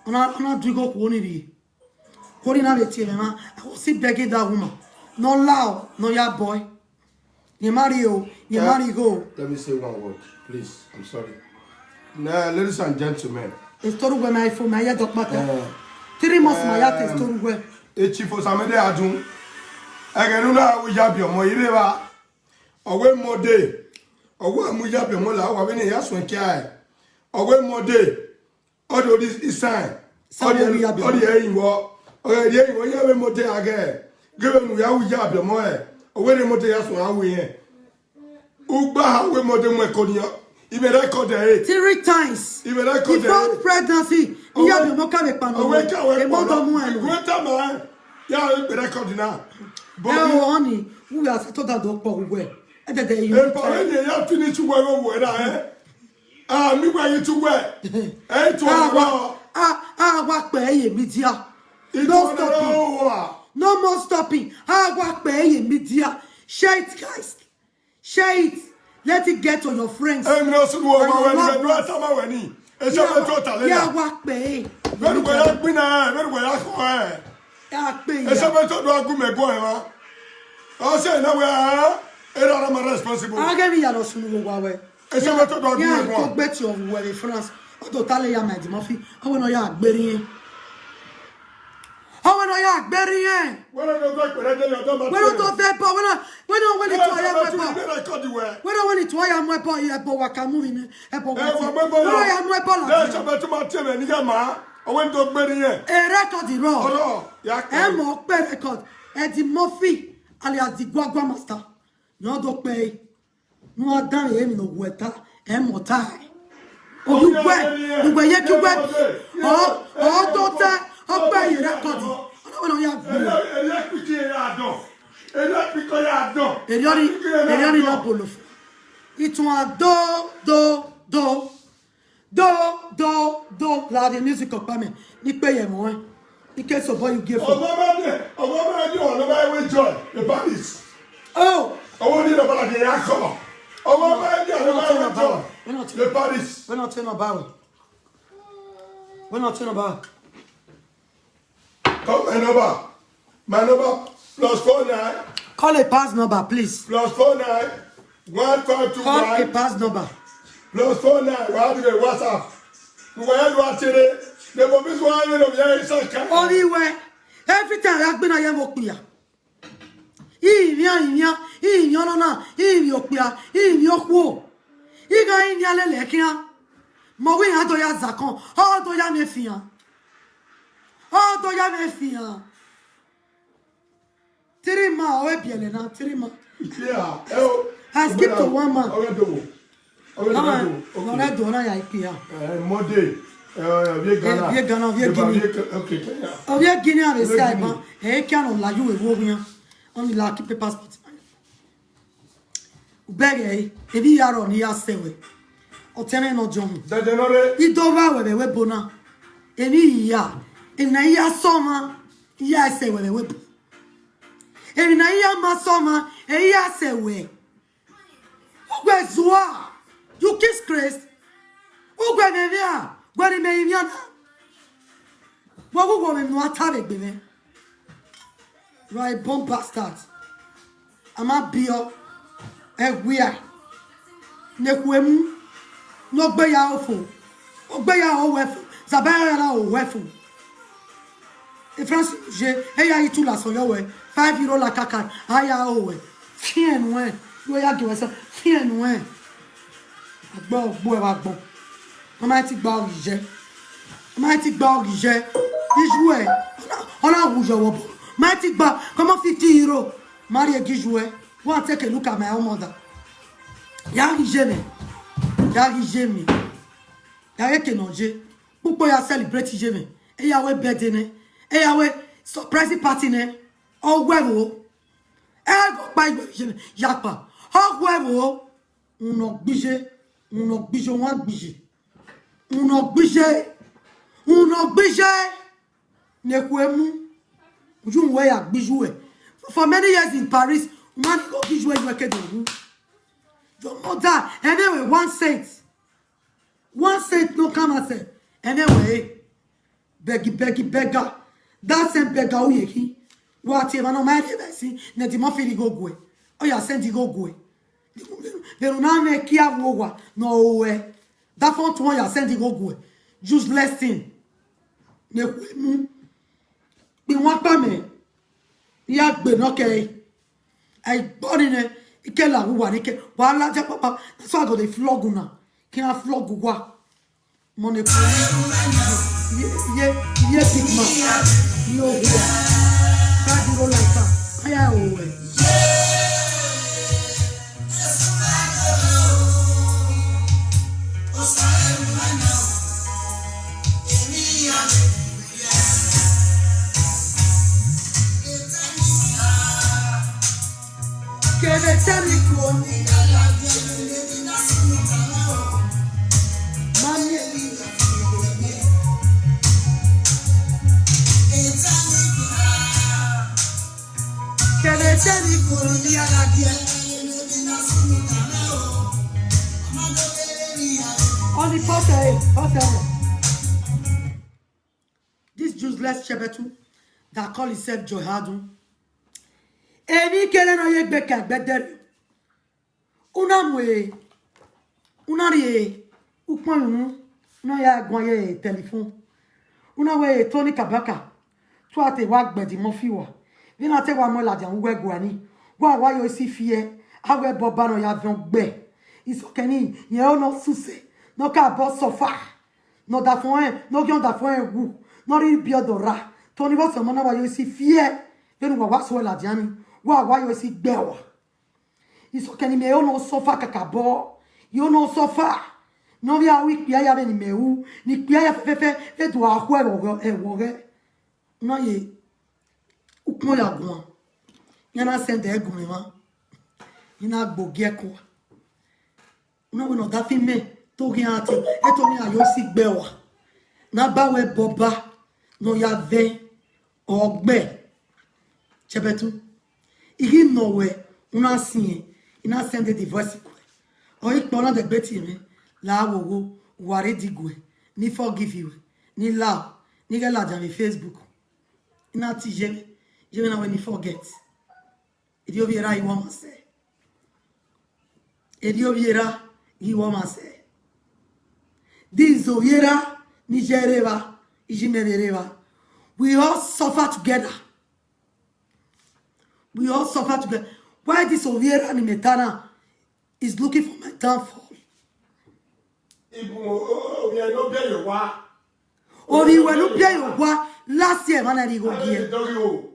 ọ na, ọ na du igho okhuo ni rrie. Okhuo ni na vbe tie mwẹ mwa, I was still begging that woman. Ne ọ lao, ne ọ ya bọe. Yẹn ma rrie o, yẹn ma rrie igho o. Let me say one word, please. I'm sorry. Now, ladies and gentlemen. Estoru wẹ ma iPhone, ma ya dọkpata. Eh, three months ma ya te estoru wẹ. E Chief Osamide Adun. Ẹghẹ ne u na ru yabi ọmọ ire vba. Ọ wẹ Monday, ọ wẹ mu yabiọmọ la, ọ wa vbene ya suẹn kia ẹe. Ọ wẹ Monday, ọ do ri isan, Isan ọ rhie, ọ rhie ẹrinmwọ, ọ rhie ẹrinmwọ, iran vbe Monday a ghẹ, ghe vbene u ya ru yabiọmọ ẹe, ọ wẹ ne Monday ya suẹn a ru irẹn. Ugbaha wẹ Monday mu ẹko nian, I vbe record ẹre. Three times. I vbe record ẹre. Before pregnancy, iyabiọmọ ka vbe kpa nọ. Ọ wẹ ka wẹ kpa nọ. Emọ dọ mu ẹn. Wẹ tama ẹn, ya vbe record na. Ẹ o, honey, uwẹ a sẹ to da do kpọ uwẹ. Ẹdẹdẹ, you. Epa vbe ne ya finish uwẹ vbe uwẹ na, eh? Ah, mi wa yi tu wẹ. Eh, tu ọna wa. A, a wa kpẹ ye media. No stopping. No more stopping. A wa kpẹ ye media. Share it, guys. Share it. Let it get to your friends. Emwi ne ọ sunu ọmọ wẹ ni, vbe do a tama wẹ ni. Esa vbe to ta lele. Ya wa kpẹ. Vbene uwẹ ya gbinna, vbene uwẹ ya khọn ẹ. Ya kpe ya. Esa vbe to do a gu mẹ guan ẹmwa. Ọ sẹ na wẹ, ah, erha ma responsible. A ghe vbe ya lọ sunu vbe owa wẹ. Esa vbe to do a gu mẹ guan. Ya ko gbe ti ọ vbe France. Ọ do ta lele ya ma Eddie Murphy. Ọ wẹ ne ọ ya gbe rhiẹn. Ọ wẹ ne ọ ya gbe rhiẹn. Wẹ ne ọ do vẹ kpẹrẹ de yọ, dọ ma. Wẹ ne ọ do vẹ ẹbọ, wẹ ne, wẹ ne ọ wẹ ne tuẹ ya mu ẹbọ. Wẹ ne ọ wẹ ne tuẹ ya mu ẹbọ, ẹbọ wa ka mu vbe ne, ẹbọ wa. Wẹ ne ọ ya mu ẹbọ la. Esa vbe to ma tie mẹ ni ya ma. Ọ wẹ ne do gbe rhiẹn. E record rọ. Ọrọ, ya kpe. Ẹ mọ kpe record. Eddie Murphy alias the Gwagwa Master. Yọ do kpe. Ne uwa danmwehọ emwi ne ọ wẹ ta, ẹ mọ ta. Ovbi uwẹ, ne uwẹ ye ke uwẹ, ọ, ọ do ta, ọ kpe ye record. Ọ na wẹ ne ọ ya gbe. Erriọ ọrri, erriọ ọrri na bolo fo. Ituan do, do, do. Do, do, do, la the music ọkpa mẹ, ne I kpe ye ẹmwẹ ọnrẹn. I ke so boy you give for. Ọgọ ma de, ọgọ ma de, ọgọ ma we joy, the Paris. Oh. Ọgọ ni na bala de ya kọ. Ọgọ ma de, ọgọ ma we joy, the Paris. Wẹ nọ te nọmba wẹ. Wẹ nọ te nọmba wẹ. Call my number. My number plus four nine. Call a pass number, please. Plus four nine, one five two one. Call a pass number. Plus four nine, wa have the WhatsApp. We were able to say, the police were able to hear his account. Only way. Every time I been a young okpia. Ivia, ivia, ivia nana, ivia okpia, ivia okhuo. Igha ivia lele khian. Mọ wẹ iran do ya zakọn, ọ do ya mwẹ fian. Ọ do ya mwẹ fian. Three man, ọ biẹlẹ na, three man. Yeah, ẹ o. I skip to one man. Ọghe do wo. Ọghe do wo. Ah, okay. Nọ na do na ya ikpia. Eh, Monday. Eh, ovie Ghana. Ovie Ghana, ovie Guinea. Okay, Kenya. Ovie Guinea, they say, Guinea. Ẹ kẹ nọ la yu ewu owian. Only la keep the passport. Ubẹghe, emwi hia rrọọ ne I ya sẹ wẹ. Ọtẹn mwẹ ne ọ jọ mu. Dẹdẹ nọ rre. I do vba wẹ vbe ẹvbo na. Emwi hia, emwi ne I ya sẹ ọmwa, I ya sẹ wẹ vbe ẹvbo. Emwi ne I ya ma sẹ ọmwa, I ya sẹ wẹ. Uwẹ zua, you kiss Christ. Uwẹ mwẹ vbe a, wẹ ne imẹ rinmwian na. Wẹ ghọghọ mwẹ ne a ta vbe egbe mwẹ. You are a born bastard. A ma biẹ ọ, ẹwia, ne khuemu, ne ọ gbe ya ofo, ọ gbe ya ho wẹ fo, zaba ya ra ho wẹ fo. France je, e ya yi two la sọ yọ wẹ, five euro la kaka, a ya ho wẹ. Fiẹn nuẹn, wẹ ya gie wẹ sẹ, fiẹn nuẹn. Agbọ gbuẹ vbe agbọn. Ọ ma ti gba ọghe iye. Ọ ma ti gba ọghe iye. Iye ẹ, ọ na, ọ na wu yọ vbe obọ. Ma ti gba, come on, fifty euro. Ma rhie gie iye ẹ. Go and take a look at my own mother. Ya ghi ye mẹ. Ya ghi ye mẹ. Ya ghe ke nọ ye. Kpukpo ya celebrate ye mẹ. E ya wẹ birthday nẹ. E ya wẹ surprise party nẹ. Ọ wẹ vbo. Ẹ ghe ọkpa igbe ye mẹ. Ya kpa. Ọ wẹ vbo. Unu gbiye, unu gbiye, wan gbiye. Unu gbiye, unu gbiye. Ne khuemu, uju wẹ ya gbiye uwẹ. For many years in Paris, u ma ni gho gbiye uwẹ, you were kede wu. Your mother, anyway, one cent. One cent no come as a, anyway. Begi, begi, beggar. That same beggar who ye ki. Wa tie emwa nọ ma rhie vbe ẹse, ne Eddie Murphy rhie igho guẹ. Ọ ya send igho guẹ. Vbene u na mwẹ kia vbe owa ne ọ ruẹ. That phone to one ya send igho guẹ. Useless thing. Ne khuemu. Kpe iwan kpa mẹ. Ya gbe nọ kẹre. Ẹgbọnni nẹ, Ike la uwa ni ke, wa ladian kpakpa. That's why I go dey flog una. Can I flog uwa? Money. Ye, ye, ye big man. Ye owa. Ka di roll like that. Aya owa. Kẹvbe tẹ mi khuo. Mami. Kẹvbe tẹ mi khuo ni a gha biẹ. Ọni pause, pause. This useless Shebetu that call himself Joy Hadun. Emwi kere ne ọ ye gbe ka ẹgbẹdẹ rre. Una mu, una rhie ukpọn unu, una ya guan ye telephone. Una wẹ Tony Kabaka, tua te wa gbẹdimọ fi wa. Vbene a te wa mu ladian uwẹ guan ni, wa wa yo isi fiẹ, a wẹ bọba nọ ya viọn gbẹ. Isọkẹn ni, rẹn ọ nọ suse, ne ọ ka bọ suffer. Ne ọdafẹn ọnrẹn, ne ọ ghian ọdafẹn ọnrẹn wu, ne ọ rhirhi biẹ ọdọ ra, te ọnii vbe ọsẹ ọmọ na wa yo isi fiẹ, vbene uwa wa suẹ ladian ni, wa wa yo isi gbe ẹwa. Isọkẹn ni mẹ ho ne ọ suffer kakabọ, ho ne ọ suffer, ne ọ vbe ru ikpia ya vbene imẹ ru, ne ikpia ya fẹfẹfẹ vbe do a khu ẹvbo ọghẹ, ẹvbo ọghẹ. Na ye ukpọn ya guan, iran na send ẹre gu mwẹ mwa, I na gbe ogie kua. Una wẹ ne ọdafẹn mẹ to ghi iran tie, eto ne iran yo isi gbe ẹwa. Ne a ba wẹ bọba ne ọ ya vẹ ọgbẹ. Shebetu, I ghi nọ wẹ, una siẹn, I na send the voice kue. Ọ i kpọ na dẹgbe tie mwẹ, la wo wo, wa rre diguẹ, ne I forgive wẹ, ne I la, ne I ghẹ ladian vbe Facebook. I na tie iye mwẹ, iye mwẹ na wẹ ne I forget. Erriọ ovbi erha ghi wẹ ọmwa sẹ. Erriọ ovbi erha ghi wẹ ọmwa sẹ. This ovbi erha ni ye rre evba, iye mwẹ vbe rre evba. We all suffer together. We all suffer together. Why this ovbi erha ni mẹ ta na is looking for my downfall? Ibu o, o, o, ovbi ẹre ne ọ biẹ ye owa. Ovbi wẹ ne u biẹ ye owa, last year emwa na rhie igho gie. Ẹ dọghe o.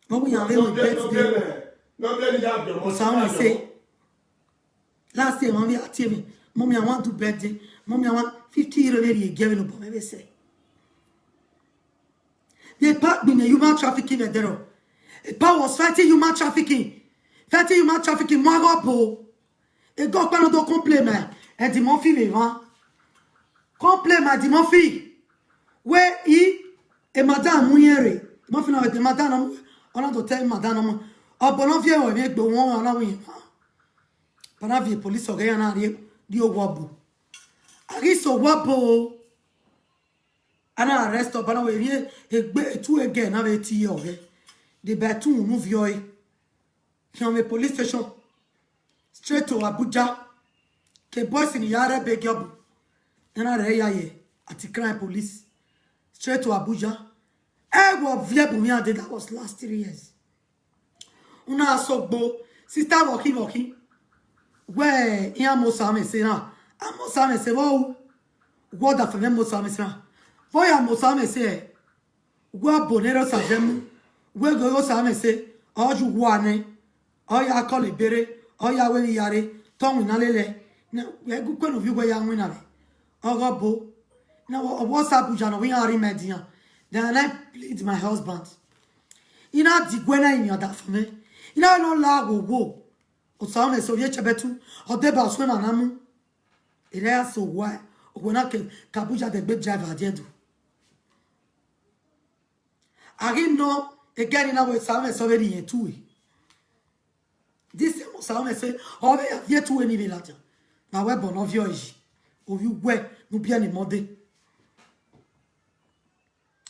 Mummy, I want my birthday. Osa, I want to say, last year, Mummy, I tell me, Mummy, I want to birthday. Mummy, I want fifty euro. Very again, no problem, say. The part being a human trafficking, the dero. The part was fighting human trafficking. Fighting human trafficking, Mwagobo. E go kpẹ ne ọ do complain mẹ, Eddie Murphy vbe emwa. Complain mẹ Eddie Murphy. Wẹ i, e madam mu irẹn rre. Murphy na wẹ e madam nọ mu, ọ na do tẹ madam nọ mu. Ọbo ne ọ viẹ ruẹ vbe egbe wọn, ọ na wẹ irẹn emwa. Ba na viẹ police ọghe iran na rrie, rrie owa ọbo. A ghi sẹ owa ọbo. A na arrest ọba na wẹ vbe egbe etu ẹgẹ na vbe tie ọghẹ. Deba ẹtu unu viọ ẹre. Khian vbe police station. Straight to Abuja. Ke boys ni ya rre ebe gie ọbu. Iran na rre ya ye Anti-Crime Police. Straight to Abuja. Ẹ wọ viẹ bu mi ade, that was last three years. Una sogbo, sister vbọkhi vbọkhi. Wẹ iran mosa mwẹ sẹ na. A mosa mwẹ sẹ vbe ru. Wẹ ọdafẹn mwẹ mosa mwẹ sẹ na. Vbe ọ ya mosa mwẹ sẹ. Wẹ ọbo ne rre Osa zẹ mu, wẹ ghe Osa mwẹ sẹ, ọ ye uwa nẹ, ọ ya kọlọ ebere, ọ ya wẹ emwi ya rre, te ọ winna lele, ne wẹ gu kue ne ovbi uwẹ ya winna vbe. Ọghe ọbo, na wẹ, ọ wẹ Osa Abuja ne ọ wẹ iran rre ima ẹdian. Then I plead my husband. I na diguẹ na rinmwian ọdafẹn mwẹ. I na wẹ ne ọ la wo wo. Osa mwẹ sẹ ovbi Echebẹtu, ọ deba ọsuẹn emwa na mu. Erha ya sẹ owa, owa na ke, ke Abuja dẹgbe driver adiẹ do. A ghi nọ, egẹrẹ na wẹ Osa mwẹ sẹ ọ vbe rhie irẹn tue. This same Osa mwẹ sẹ, ọ vbe ya viẹ tue ni vbe ladian. Ma wẹ ẹbọ ne ọ viọ yi, ovbi uwẹ ne u biẹ ni mọ dee.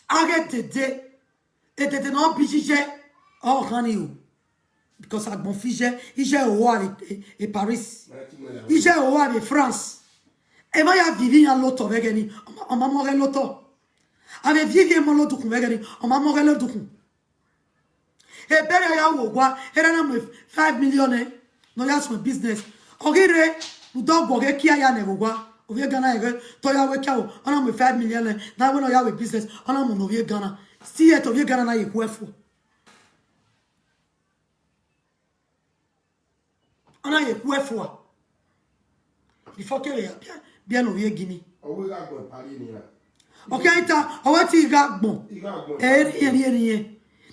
A ghe dede, edede ne ọ bi iye, ọ khan ni o. Because agbọn fi iye, iye ro a vbe, e, e Paris. Iye ro a vbe France. Emwa ya viọ ivbi iran lotọ vbe ẹghẹ ni, ọ ma, ọ ma mu ọghẹ lotọ. A vbe viọ ivbi emọ lodukun vbe ẹghẹ ni, ọ ma mu ọghẹ lodukun. Ebẹrriẹ ya ru owa, erha na mu five million nẹ, ne ọ ya suẹn business. Ọ ghi rre, rhunmwuda ọguọghe kia ya nẹ vbe owa, ovbi e Ghana ẹghẹ, te ọ ya wẹ kia o, ọ na mu five million nẹ, ne a wẹ ne ọ ya ru business, ọ na mu ne ovbi e Ghana. Still yet ovbi e Ghana na ye khu ẹfua. Ọ na ye khu ẹfua. Before kevbe ya biẹ, biẹ ne ovbi e Guinea. Ọ wẹ gha gbọn Paris nian. Ọ khian ta, ọ wẹ te I gha gbọn. I gha gbọn Paris. Eriẹn, eriẹn, eriẹn.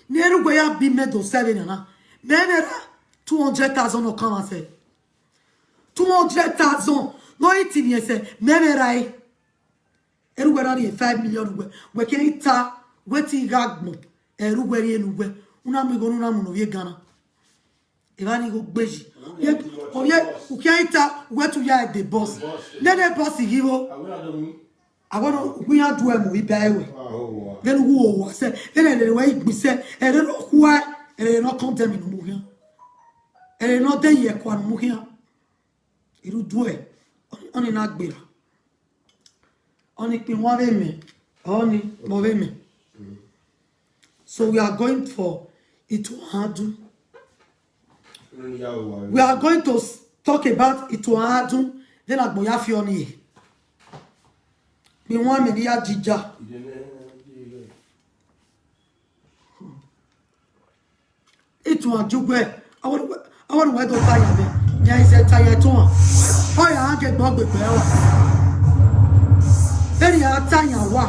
Ne erha uwẹ ya biẹ mẹ do sẹ vbene na. Mẹ vbe ra two hundred thousand nọ kan mwa sẹ. Two hundred thousand nọ i ti ni ẹsẹ, mẹ vbe ra ẹre. Erha uwẹ na rhie five million uwẹ, wẹ khian ta, wẹ te I gha gbọn, erha uwẹ rhie ne uwẹ, u na mu igho ne u na mu ne ovbi e Ghana. Evba ni igho gbeji. Ọ ye, u khian ta, wẹ te u ya de boss. Nene boss ghi vbo? Awẹ na do mi. Awẹ no, u khian du ẹmwẹ iba ẹwẹ. Vbene u wu owa sẹ, vbene ẹrẹ wẹ igbin sẹ, ẹrẹ ne ọ khuẹ, ẹrẹ ne ọ condemn ne u mu khian. Ẹrẹ ne ọ de ye ẹkua ne u mu khian. Iruduẹ, ọni na gberra. Ọni kpin wan vbe mẹ, ọni mọ vbe mẹ. So we are going for Ituan Adun. We are going to s- talk about Ituan Adun, then agbọn ya fi ọni ye. Kpin wan mẹ ne I ya jija. Ituan Ajuguẹ, a wẹ ne uwẹ do ta yan mẹ, yan isẹ ta yan Ituan. Ọ ya ghe egbe ọgbegbe ẹre wa. Vbene I ra ta yan wa,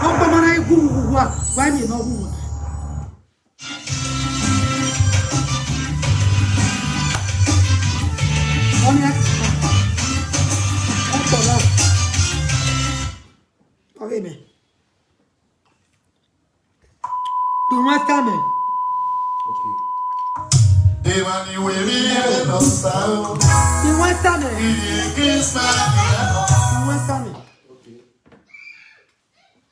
ọkpa ma na gu uwa, wa eni ne ọ gu uwa. Ọni, ọkpọ na. Ọ ghe mẹ. Kpin wan tama. Okay. Emwa ni wẹ vbe ẹre nọ sa o. Kpin wan tama. Iye Christmas. Kpin wan tama. Okay.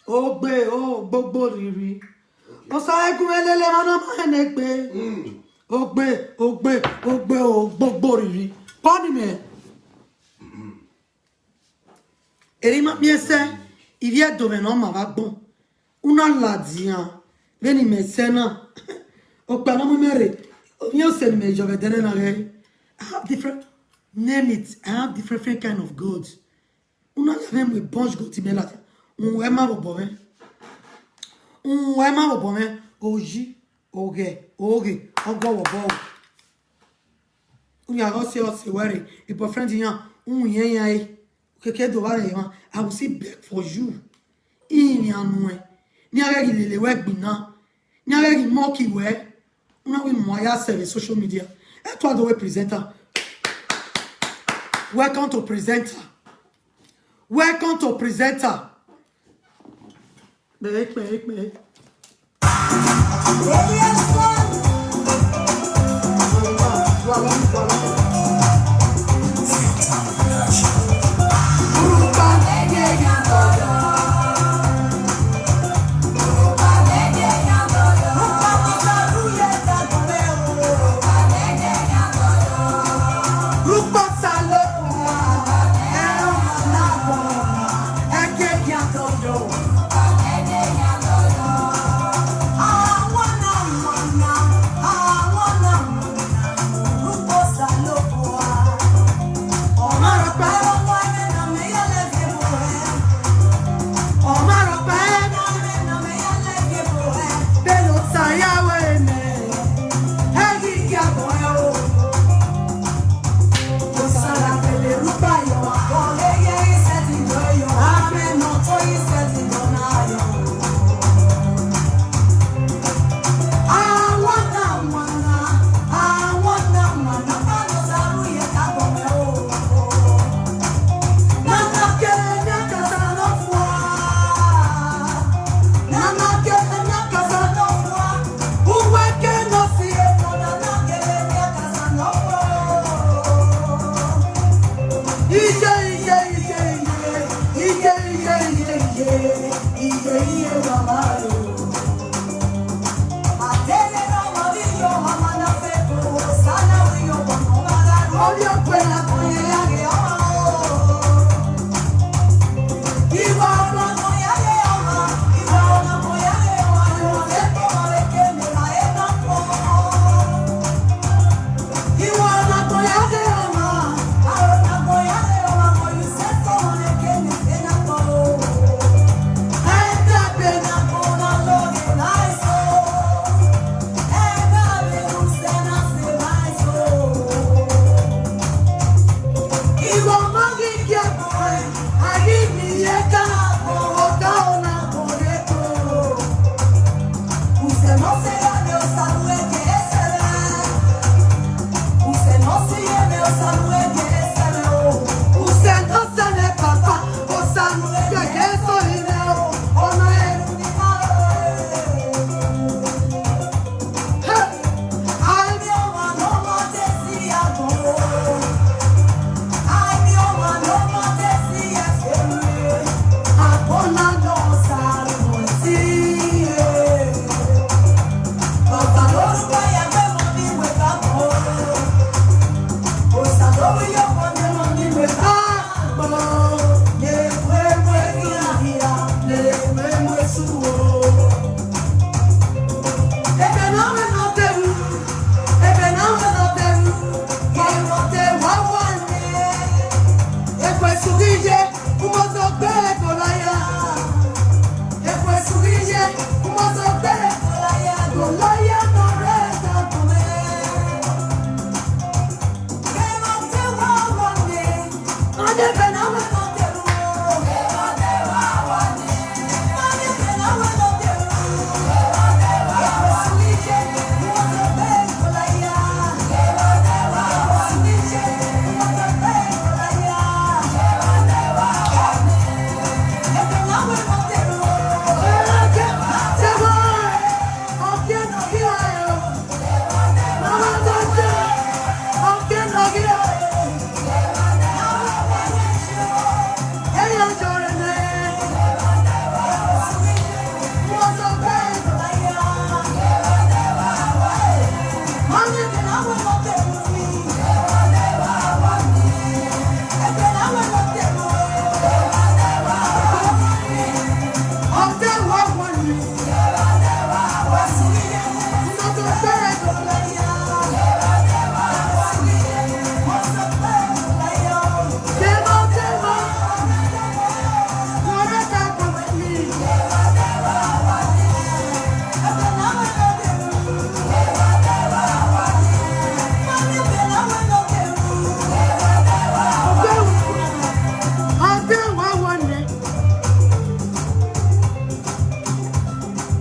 Ogbe, o gbogbo riri. Okay. Osa egun elele ma na ma hẹn egbe. Mm. Ogbe, ogbe, ogbe, o gbogbo riri. Pọni mẹ. Eri ma miẹn sẹ, ivbi Ẹdo mwẹ ne ọ ma vbe agbọn. U na ladian, vbene imẹ sẹ na. Okpia ne ọ mu imẹ rre, ovbi ọse ne imẹ yọ vbe ẹdẹnẹ na ghẹ. I have different, name it, I have different, different kind of gold. U na ya mwẹ mu bunch gold imẹ ladian. Uhunmwu ẹre ma vbe obọ mwẹ. Uhunmwu ẹre ma vbe obọ mwẹ, oyi, oghẹ, oghe, ọguọghọ obọ. U ya ghe ọse ọse wẹ rre, e boyfriend iran, uhunmwu irẹn iran re. Keke do vba rẹ emwa, I will still beg for you. Iran nuẹn, ne iran ghẹ ghi lele wẹ gbinna, ne iran ghẹ ghi mock wẹ. U na wẹ mu a ya sẹ vbe social media. Ẹ tua do wẹ presenter. Welcome to presenter. Welcome to presenter. Kpẹre, kpẹre, kpẹre.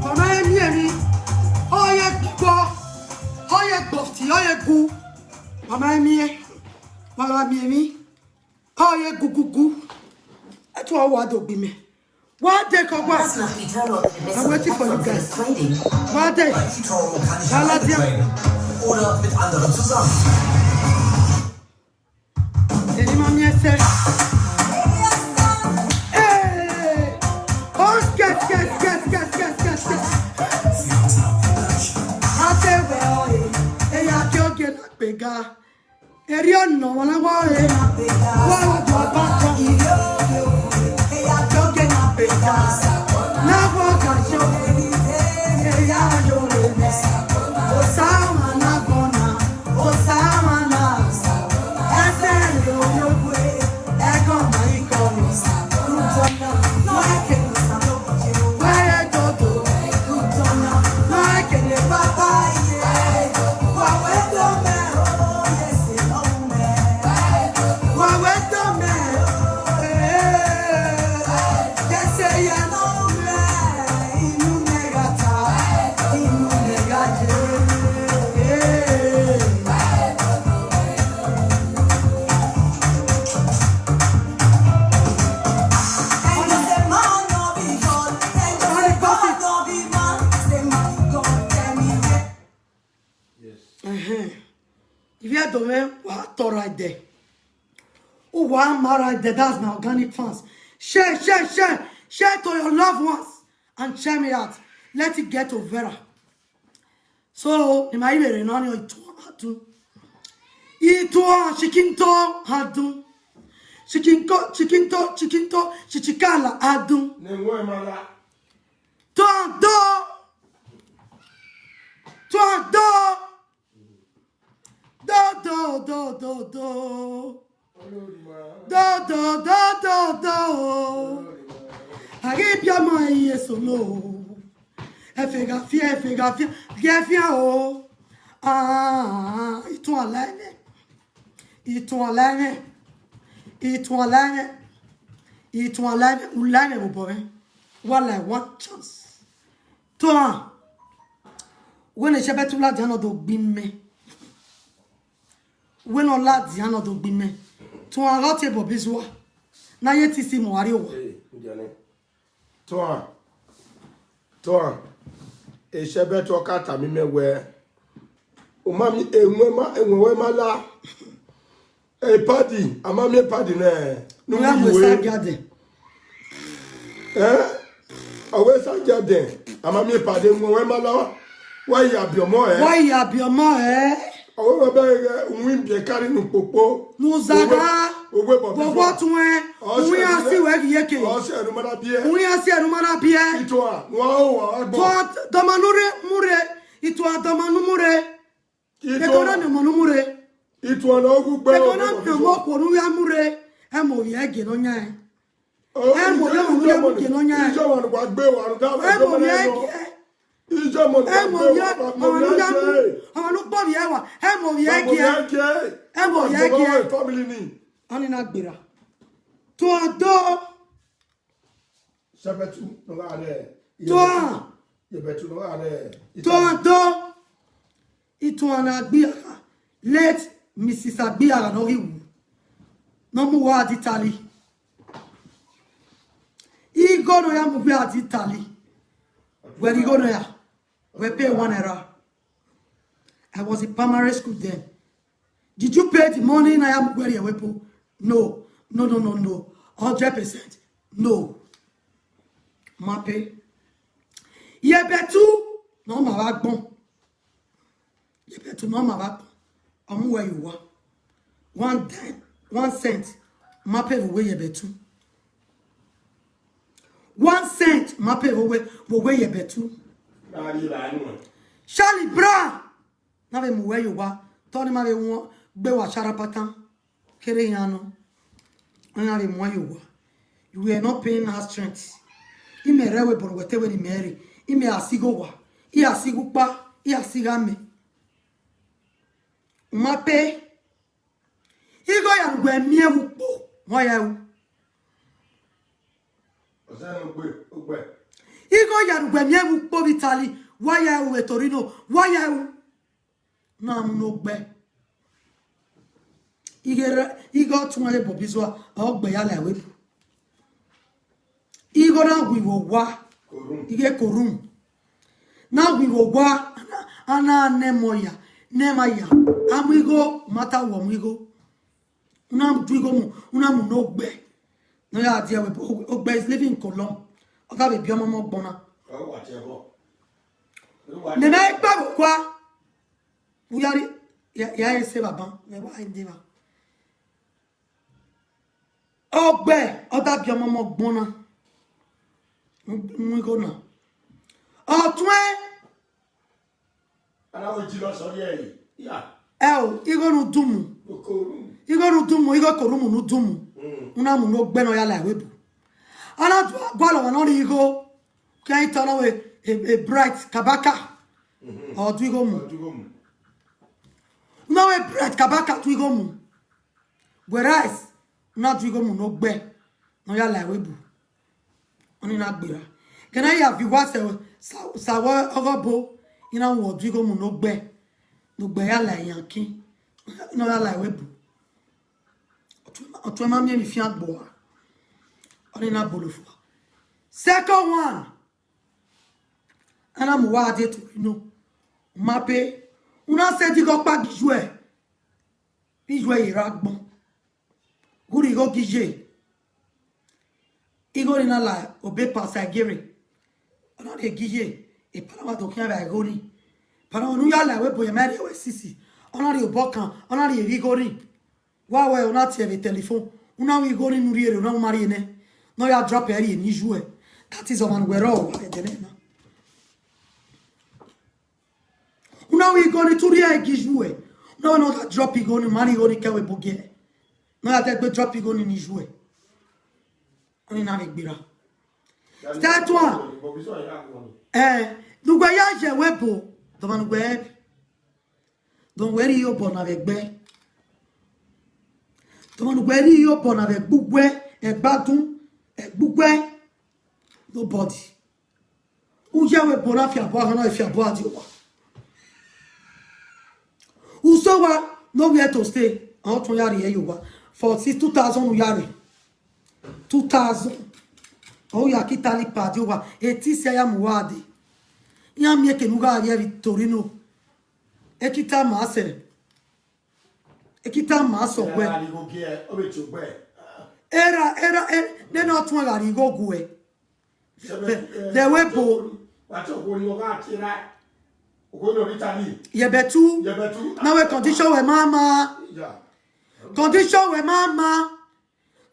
Ọ ma miẹn emwi, ọ ye gbọ, ọ ye gbọti, ọ ye gu. Wa ma miẹn, wa ma miẹn emwi, ọ ye gugugu. Ẹtu a wa do gbe mẹ. Wa de kọ gua. I'm waiting for you guys. Wa de. Wa ladian. Oder mit anderen zusammen. Eni ma miẹn ẹsẹ. Hey! Oh, skẹt, skẹt, skẹt. A te wẹ ọre, eya ke ogie na kpega. Erriọ nọ, wa na wa ọre. Wa wa do aba kan. Eya ke ogie na kpega. Na wa ga yo. Eya yo re mẹ. Osa ma na gbọna. Osa ma na. Ẹsẹ rẹ oyogbe. Ẹgọ ma ikọ. Rutọ na. Nọ ẹke. Ẹhẹn. Ivbi Ẹdo mwẹ, wa tọrọ ẹdẹ. Uwa ma ra ẹdẹ, that's my organic fans. Share, share, share. Share to your loved ones and share me out. Let it get to viral. So, ne ima i vbe rre nọ ni, ituan adun. Ituan chicken to adun. Chicken ko, chicken to, chicken to, chichikala adun. Ne wẹ ma la. Tuan do. Tuan do. Do, do, do, do, do. Do, do, do, do, do. A ghi biẹ ọmọ ẹre ye solo. Ẹfe gha fian, ẹfe gha fian, ghe fian o. Ah, ituan la ẹmwẹ. Ituan la ẹmwẹ. Ituan la ẹmwẹ. Ituan la ẹmwẹ. U la ẹmwẹ vbe obọ mwẹ. Wa la one chance. Tuan. Wẹ ne Shẹbẹtu ladian nọ do gbe mẹ. Wẹ ne ọ ladian nọ do gbe mẹ. Tuan gha tie Bọbi zua. Na ye tisi mu a rrie owa. Hey, Indiana. Tuan, tuan, Eshẹbẹtu ọ ka tama imẹ wẹẹ, u ma miẹn ewẹn ma, ewẹn wẹ ma la, e padi, a ma miẹn padi nẹ, ne u Wẹ mu mu esa iwe. Giade. Ẹn? Ọ wẹ sa giade, a ma miẹn padi, ewẹn wẹ ma la, wa ya biẹ ọmọ ẹ. Wa ya biẹ ọmọ ẹ. Ọ wẹ ma bẹghe u mu ibiẹka ni ne ukpokpo. Ne u zagha. Owe, owe bọ Bọbọ tuẹn. Ọ Uwẹ ya si wẹ ghi yeke. Ọ sẹ ẹre ma na biẹ. Uwẹ ya si ẹre ma na biẹ. Ituan, wa o wa agbọn. Tuan dọmọ nu rre, mu rre. Ituan dọmọ nu mu rre. Ituan. Kẹkẹ ọ na miẹn ọmọ nu mu rre. Ituan na gu gbe. Kẹkẹ ọ na miẹn ọmọ okhuo nu ya mu rre. Ẹ mọ ovbi ẹgie ne ọ yan ẹn. Ẹ mọ ovbi ọmọ nu ya mu gie ne ọ yan ẹn. Ijọba ne wa gbe wa ru da. Ẹ mọ ovbi ẹgie. Ijọba ne wa gbe wa mu ovbi ẹgie. Ọmọ nu kpọ ovbi ẹwa. Ẹ mọ ovbi ẹgie. Ẹ mọ ovbi ẹgie. Family ni. Ọni na gbera. Tuan do. Shebetu nọ gha rẹ. Tuan. Yebetu nọ gha rẹ. Tuan do. Ituan na Agbiara, late Missus Agbiara ne ọ ghi wu, ne ọ mu uwa di Italy. Igho ne ọ ya mu uwa di Italy. Wẹ rhie igho nọ ya, wẹ pay one naira. I was in primary school then. Did you pay the money na ya mu uwa rrie ẹvbo ebo? No, no, no, no, no. Hundred percent. No. Ma pay. Yebetu, ne ọ ma vbe agbọn. Yebetu ne ọ ma vbe agbọn. Ọ mu uwa ye owa. One dime, one cent. Ma pay vbe uwu Yebetu. One cent ma pay vbe uwu, vbe uwu Yebetu. Charlie Brown. Na vbe mu uwa ye owa. Tọ ne ima vbe wọn gbe wa sharapatan. Kere iran nọ. Iran vbe mu uwa ye owa. You were not paying house rent. Imẹ rre ẹvbo ebo ne uwẹ te wẹ ne imẹ rre. Imẹ a sigho owa. I a sigho ukpa. I a sigho amẹ. U ma pay. Igho ya ne uwẹ miẹn vbe ukpo, wa ya ru. Ọzọ ne ogbe, ogbe. Igho ya ne uwẹ miẹn vbe ukpo vbe Italy, wa ya ru vbe Torino, wa ya ru. Na mu ne ogbẹ. Ighe rẹ, ighe ọtuẹn re Bobizua, ọ gbẹ ya la ẹvbo ebo. Igho na wi vbe owa, ighe korum. Na wi vbe owa, a na, a na nẹ ẹmwẹ ya, nẹ ẹmwẹ ya. A mu igho, ma ta wẹ ọ mu igho. U na du igho mu, u na mu ne ogbẹ. Ne ọ ya die wẹ, ogbẹ is living in Cologne. Ọ gha vbe biẹ ọmọ ọmọ ọgbọn na. Ne mẹ gba vbe okua. U ya rri, ya, ya rre se baba, mẹ wa rre deva. Ogbẹ, ọ da biẹ ọmọ ọmọ ọgbọn na. Mu igho na. Ọtuẹn. Ana wẹ Jesus ọ rhie ẹre. Ya. Ẹ o, igho ne u du mu. Okoru. Igho ne u du mu, igho korum ne u du mu. Mm. U na mu ne ogbẹ ne ọ ya la ẹvbo ebo. Ana gualọ ọmwa ne ọ rhie igho. Ke a i ta ọnọ wẹ, e, e Bright Kabaka. Mhm. Ọ du igho mu. Ọ du igho mu. Na wẹ Bright Kabaka du igho mu. Whereas, u na du igho mu ne ogbẹ, ne ọ ya la ẹvbo ebo. Ọnii na gberra. Kẹ ne a ya viọ uwa sẹ, sa, sa wẹ ọghọbo, I na wẹ ọ du igho mu ne ogbẹ, ne ogbẹ ya la iyankin, ne ọ ya la ẹvbo ebo. Ọtuẹn ma, ọtuẹn ma miẹn emwi fian gbe uwa. Ọnii na bolo fua. Second one, a na mu uwa dee Torino. U ma pay, u na sẹ ẹdẹ igho ọkpa gi iyuẹ, vbe iyuẹ ye rre agbọn. Ghe urhi igho gi iye. Igho ni na la obọ epa sa gere. Ọ na rhie gi iye, epa na wa do khian vbe igho ni. Epa na ne u ya la ẹvbo ebo ye ma rrie ẹvbo esisi. Ọ na rhie obọ kan, ọ na rhie vbe igho ni. Wa wẹ ọ na tie vbe telephone. U na ru igho ni ne u rhie rre, u na ru ma rhie nẹ. Ne ọ ya drop ẹre rhie ne iyuẹ. That is ọmwa ne uwẹ rrọọ vbe ẹdẹnẹ na. U na ru igho ni te u rhie ẹre gi iyuẹ. U na wẹ ne ọ gha drop igho ni, ma rhie igho ni ke ẹvbo ebo giẹ. Ne ọ ya dẹgbe drop igho ni ne iyuẹ. Ọnii na vbe gberra. Start one. Eh, ne uwẹ ya ye ẹvbo ebo, dọmwa ne uwẹ, dọmwa uwẹ rhie obọ na vbe ẹgbẹ. Dọmwa ne uwẹ rhie obọ na vbe ẹgbẹ uwẹ, ẹgbadun, ẹgbẹ uwẹ. Nobody. U ye ẹvbo ebo na fiabọ, a gha na fiabọ a die owa. U sẹ owa, ne ọ where to stay, a ọtuẹn ya rhie ye owa. For since two thousand u ya rre. Two thousand. Ọ ya ke Italy padi owa, etisi a ya mu uwa dee. Iran miẹn eke ne u gha rrie vbe Torino. Ekita ma sẹ. Ekita ma sẹ ọgbẹ. Erha, erha, e, nene ọtuẹn gha rhie igho guẹ. Vbe, vbe ẹvbo ebo. Yẹbẹtu. Na wẹ condition wẹ ma ma. Condition wẹ ma ma.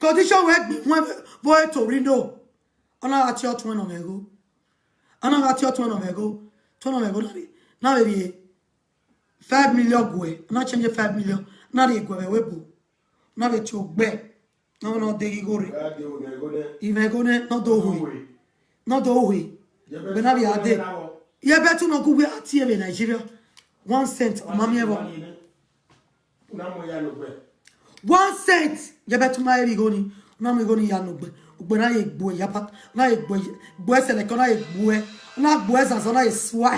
Condition wẹ gbe wẹ vbe Torino. Ọ na gha tie ọtuẹn nọ mwẹ igho. Ọ na gha tie ọtuẹn nọ mwẹ igho. Ọtuẹn nọ mwẹ igho na vbe, na vbe rhie five million guẹ. Ọ na change five million. Na rhie guẹ vbe ẹvbo ebo. Na vbe tie ogbẹ. Na wẹ ne ọ deghe igho rre. Imẹ igho nẹ, ne ọ do hue. Ne ọ do hue. Wẹ na vbe a dee. Yẹbẹtu ne ọ gu wẹ a tie vbe Nigeria. One cent, ọ ma miẹn vbọ. Una mu ya logbe. One cent, yẹbẹtu ma rhie igho ni. Na mu igho ni ya ne ugbẹn, ugbẹn na ye gbuẹ yaba, na ye gbuẹ, gbuẹ sẹlẹkẹ, na ye gbuẹ, na gbuẹ zanzan, na ye sua.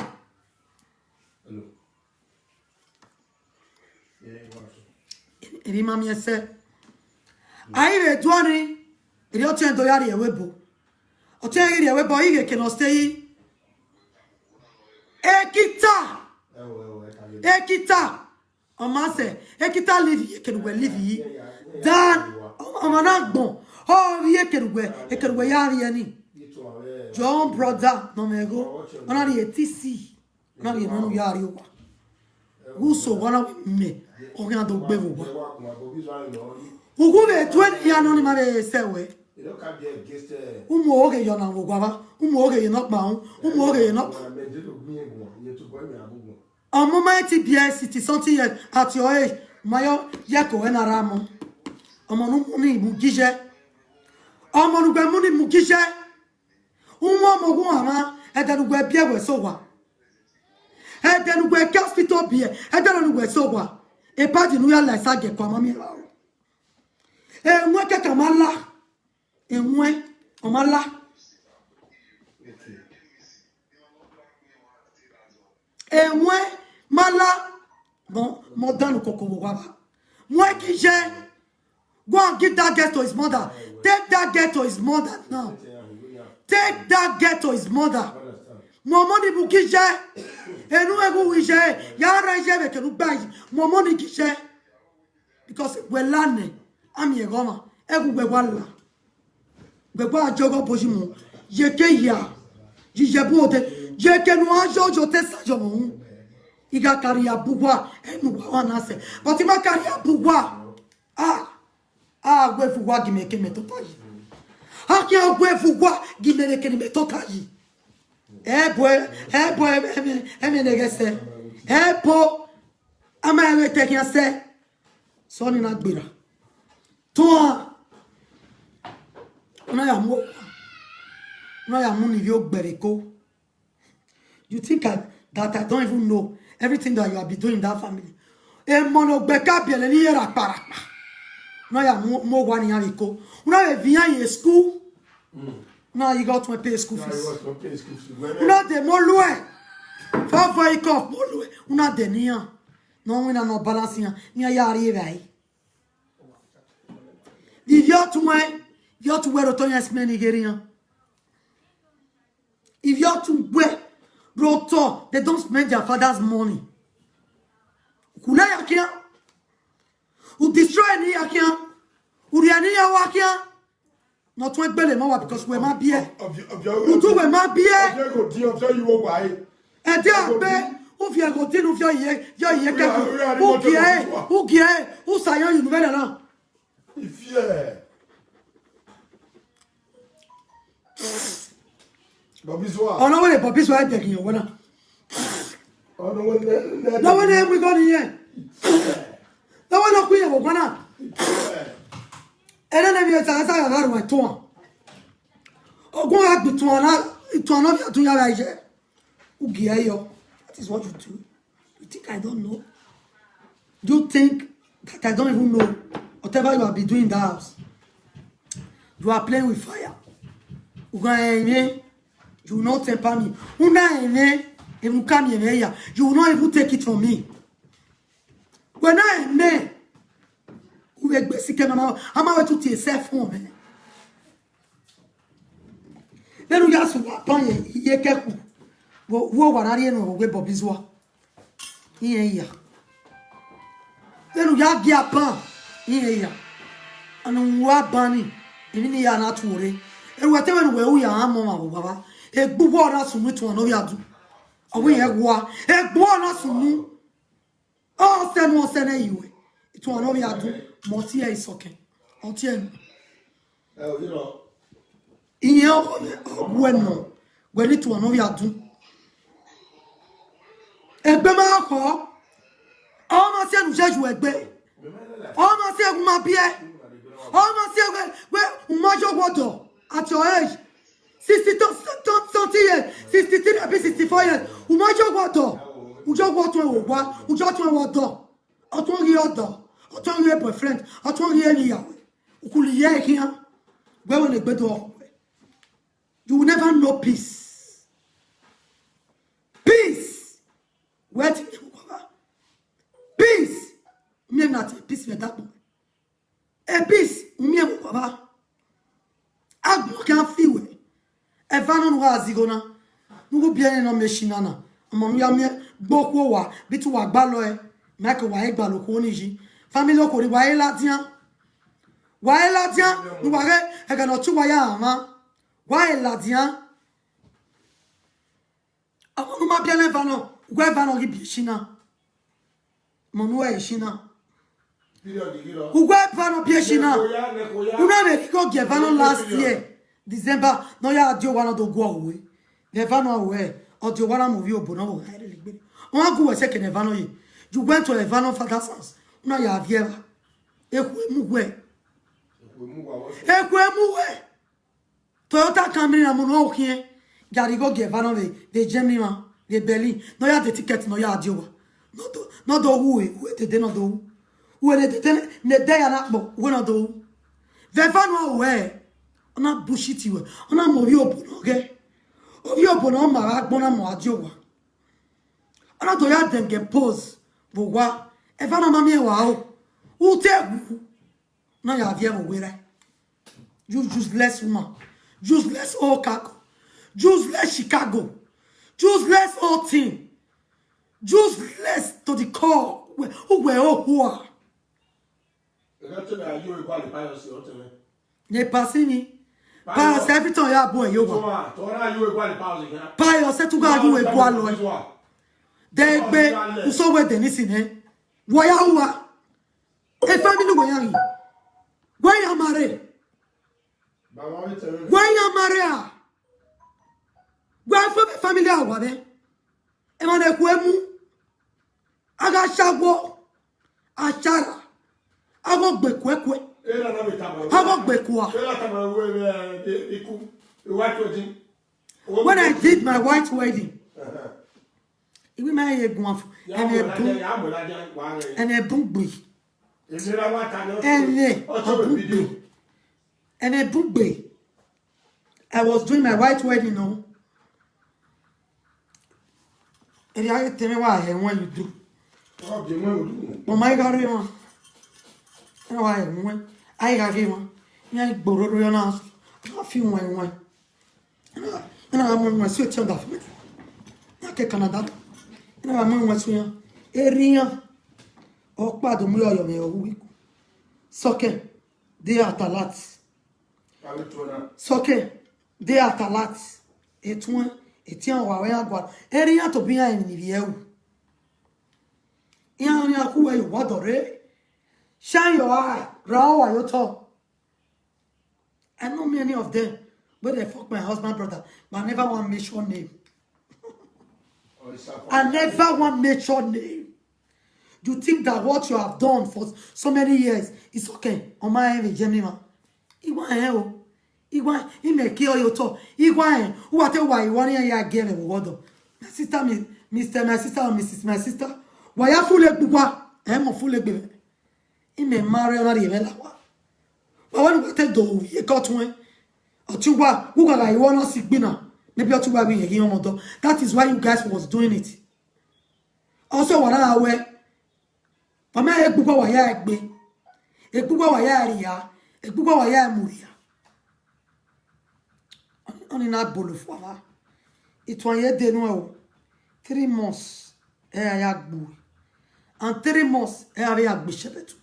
Emwi ma miẹn sẹ. A i vbe duọ ni, erriọ ọtiẹn do ya rrie ẹvbo ebo. Ọtiẹn ghi rrie ẹvbo ebo, ighẹ eke ne ọ ste yi. Ekita, ekita, ọ ma sẹ, ekita live ye eke ne uwẹ live yi. Dan, ọmwa na gbọn, ọ rrie eke ne uwẹ, eke ne uwẹ ya rrie ni. Your own brother nọ mwẹ igho, ọ na rrie T C. Na rhie nọ ne u ya rrie owa. Ghẹ sẹ owa na wẹ mẹ, ọ khian do gbe vbe owa. Ughẹ vbe tuẹ ne iran nọ ni ma vbe sẹ wẹ. U mu oghe ye ọna vbe owa vba, u mu oghe ye nọkpa ru, u mu oghe ye nọkpa. Ọmọ ma ti biẹ sixty something years at your age, ma yọ ye ẹko wẹ na ra mọ. Ọmọ ne u mu ni mu gizẹ. Ọmọ ne uwẹ mu ni mu gizẹ. U mu ọmọ ghu hanmwa, ẹdẹ ne uwẹ biẹ wẹ sẹ owa. Ẹdẹ ne uwẹ ke hospital biẹ, ẹdẹ ne uwẹ sẹ owa. Ebadi ne u ya la esa giẹ kua ma miẹn vbe aro. Ewẹn kẹkan ma la. Ewẹn, ọ ma la. Ewẹn ma la. Mọ, mọ danu koko vbe owa vba. Mu ẹki ye. Go and give that girl to his mother. Take that girl to his mother now. Take that girl to his mother. Mu ọmọ ni bu ki ye. Enu eghu wi ye. Ya ra ye vbe kenu gba yi. Mu ọmọ ni ki ye. Because wẹ la nẹ, a miẹn ẹghẹ ọmwa, ẹghẹ uwẹ wa la. Wẹ wa jọgọ boyi mu, ye ke ya, yi ye bu ode, ye ke nu a yo yo te sa yo mu. I gha kari ya bu wa, enu wa wa na sẹ. But I ma kari ya bu wa. Ah, ah, wẹ vu wa gi mẹ ke mẹ tota yi. A khian wẹ vu wa gi mẹ ke mẹ tota yi. Ẹbo, ẹbo, ẹmẹ, ẹmẹ ne ghẹ sẹ. Ẹbo, a ma ẹmwẹ te khian sẹ. Sọ ni na gberra. Tuan. Una ya mu, una ya mu ni vbe ogbẹre ko. You think I, that I don't even know everything that you have been doing in that family? Emọ ne ogbẹka biẹlẹ ni ye rakparakpa. Una ya mu, mu owa ni iran vbe ko. Una vbe viọ iran ye school. Una ighe ọtuẹn pay school fees. Una de mo luẹ. Fọfọ ikọ mo luẹ. Una de ne iran. Ne ọ winna ne ọ balance iran, iran ya rrie evbare. Ivbi ọtuẹn, ivbi ọtuẹn wẹ rre otọ iran smell ni ghe rre iran. Ivbi ọtuẹn wẹ rre otọ, they don't spend their father's money. Ukhulẹ ya khian. U destroy ni ya khian. U rhie ni ya wa khian. Ne ọ tuẹn gbele ma wa because wẹ ma biẹ. Udu wẹ ma biẹ. Ẹdẹ agbe, u viẹ ẹghẹ odin, u viọ iye, viọ iye kẹkẹ. U gie, u gie, u sa yan unu vbe nana. Ifiẹ. Bọbizua. Ọna wẹrẹ Bọbizua ẹdẹ ghian wẹ na. Ọna wẹrẹ ne mu igho ni yẹn. Ọna wẹrẹ ne ọ ku yẹn vbe owa na. Ẹrẹ ne mi ẹta ẹta gha gha ruẹ tuan. Ọguọmwadia gbe tuan na, tuan na via tun ya vbe ye. U gie yọ. That is what you do. You think I don't know? Do you think that I don't even know whatever you have been doing in that house? You are playing with fire. U gha rẹn mwẹ, you will not temper me. U na rẹn mwẹ, emwi u ka miẹn mwẹ ya, you will not even take it from me. Wẹ na rẹn mwẹ, u vbe gbe sikẹ ma, a ma wẹ tu tie sẹ fun mwẹ. Vbene u ya sẹ uwa ban ye, ye kẹkhu, wo, wo wa na rhie ne uwẹ Bọbizua. Irẹn ya. Vbene u ya gie aban, irẹn ya. Ana u wa ban ni, emwi ne I ya na tuorre. Erhuẹ te vbene uwẹ ru ya mọ ọmwa vbe owa vba. Egbe uwa na sunu ituan ne ovbi adu. Ọ wẹ irẹn wa. Egbe uwa na sunu. Ọ sẹ nu, ọ sẹ nẹ yi wẹ. Ituan ne ovbi adu. Mẹ ọ tie ẹre isọkẹn. Ọ tie ẹre. Iyẹn ọ wẹ nọ, wẹ ne ituan ne ovbi adu. Egbe ma khọ, ọ ma si enu ye yu egbe, ọ ma si egu ma biẹ, ọ ma si egbe, wẹ u ma yo wọdọ at your age, sixty something years, sixty three abi sixty four years, u ma yo wọdọ, u yo wọ tuẹn vbe owa, u yo tuẹn vbe ọdọ. Ọtuẹn ghi ọdọ, ọtuẹn ghi boyfriend, ọtuẹn ghi emwi ya wẹ. Ukhuli ye khian. Wẹ wẹ ne egbe do ọ wẹ. You will never know peace. Peace. Wẹ ti miẹn vbe uwa vba. Peace. Miẹn na te peace vbe ẹdagbọn. E peace, u miẹn vbe uwa vba. Agbọn khian fi wẹ. Eva nọ ne u gha zẹ igho na. Ne u gu biẹ ẹre ne ọ miẹn eshi na na. Ọmọ ne u ya miẹn gbe okhuo owa, vbe te uwa gbalọ ẹe. Ma ke wa he gbalọ okhuo ni yi. Family okhuo ni wa he ladian. Wa he ladian, ne uwa ghe ẹghẹ ne ọ tie uwa ya rhan mwa. Wa he ladian. Ọmọ ne u ma biẹ ne eva nọ, uwẹ eva nọ ghi biẹ eshi na. Ọmọ ne u ẹ eshi na. Period, ghi rọ. Uwẹ eva nọ biẹ eshi na. Nẹkhoya, nẹkhoya. U na vbe ghi gie eva nọ last year, December, ne ọ ya die owa ne ọ do guọ ue. Vbe eva nọ ue, ọ die owa na mu ovbi obo ne ọ vbe gha rre egbe. Ọ gha gu uwẹ sẹ ke ne eva nọ ye. You went to eva nọ father's house. U na ya viẹ evba. Ekhue mu uwẹ. Ekhue mu uwa, what's up? Ekhue mu uwẹ. Toyota Camry na mu ne ọ khiẹn, ya rhie igho gie eva nọ vbe, vbe Germany mwa, vbe Berlin, ne ọ ya de ticket ne ọ ya die owa. Ne ọ do, ne ọ do wu ue, ue dede ne ọ do wu. Ue ne dede ne, ne ẹdẹ ya na kpọ, ue ne ọ do wu. Vbe eva nọ ue, ọ na bullshit wẹ, ọ na mu ovbi obo ne ọ ghẹ. Ovbi obo ne ọ ma gha agbọn na mu a die owa. Ọ na do ya dẹngẹ pose vbe owa, eva nọ ma miẹn wa o. U te wu. Na ya viẹ vbe werriẹ. You useless woman. Useless old cargo. Useless Chicago. Useless old thing. Useless to the core. Uwẹ, uwẹ ohua. Ẹ ka tẹmẹ a yo egua le Pius, ọ tẹmẹ. Ne Pius ni. Pius, Pius, every time ya bu ẹ yo wa. Tọmọ, tọmọ na yo egua le Pius kẹ. Pius, ẹ tu ga yo egua lọ. Dẹgbe, uso wẹ Dennis nẹ. Wọ ya hu wa. E family wẹ ya ghi. Wẹ ya marry. Baba, we tell you. Wẹ ya marry a. Wẹ fo family a wa bẹ. Emwa ne ekhue mu. A gha shagbo. A shara. A gho gbe kuẹkuẹ. Ena na me tama. A gho gbe kua. Ena tama we, eh, iku. White wedding. When I did my white wedding, uh-huh. Iwi ma ye guan fu. Ya ẹnẹ mo la bun, ya mo la ja wa re. Ẹnẹ bun gbe. Emi ra wa ta ni. Ẹnẹ ọtọ bun gbe. Ẹnẹ bun gbe. I was doing my white wedding, no. Eri a ghi tẹmwẹ wa hẹ wọn you do. Ọ bi ẹmwẹ o do. Mo ma gha rre wọn. Ẹ wa hẹ wọn. A gha ghe wọn. Iran gbororo yọ na. Ma fi wọn wọn. Ena gha mu ẹwaẹn su etian da fẹmẹ. Iran ke Canada. Ena gha mu ẹwaẹn su iran. Erriọ iran. Ọkpa do mu yọ yọ mwẹ ọghe uwu iku. Sọkẹn, de atalat. Sọkẹn, de atalat. Etuẹn, etian wa wẹ iran gua. Erriọ iran tobọ iran emwi ni vbiẹ ru. Iran, iran khu wẹ ye owa dọ rre. Shine your eye, ra uwa ye otọ. I know many of them wey dey fuck my husband brother, but I never wan mention name. I never wan mention name. You think that what you have done for so many years is okay? Ọ ma rẹn vbe Germany mwa. Igua rẹn o. Igua, imẹ ke ọ ye otọ. Igua rẹn, u wa te wa iwọ ne iran ya gie mwẹ vbe owa dọ. My sister, mi-, Mister, my sister, or Missus, my sister. Wa ya fule gbe uwa, ẹ mọ fule gbe mwẹ. Imẹ ma rre ọna rhie mwẹ la owa. Wa wẹ ne uwa te do ye eke ọtuẹn. Ọtẹn uwa, uwa gha gha iwọ na si gbinna. Maybe ọtẹn uwa vbe hẹn ghi ọmọ dọ. That is why you guys was doing it. Also, wa na wẹ, wa ma egbe uwa wa ya gbe. Egbe uwa wa ya ria. Egbe uwa wa ya mu ria. Ọni na bolo fua va. Ituan ye de nuẹn o. Three months, ẹ ya ya gbe uwẹ. And three months, ẹ ya vbe ya gbe Shepẹtu.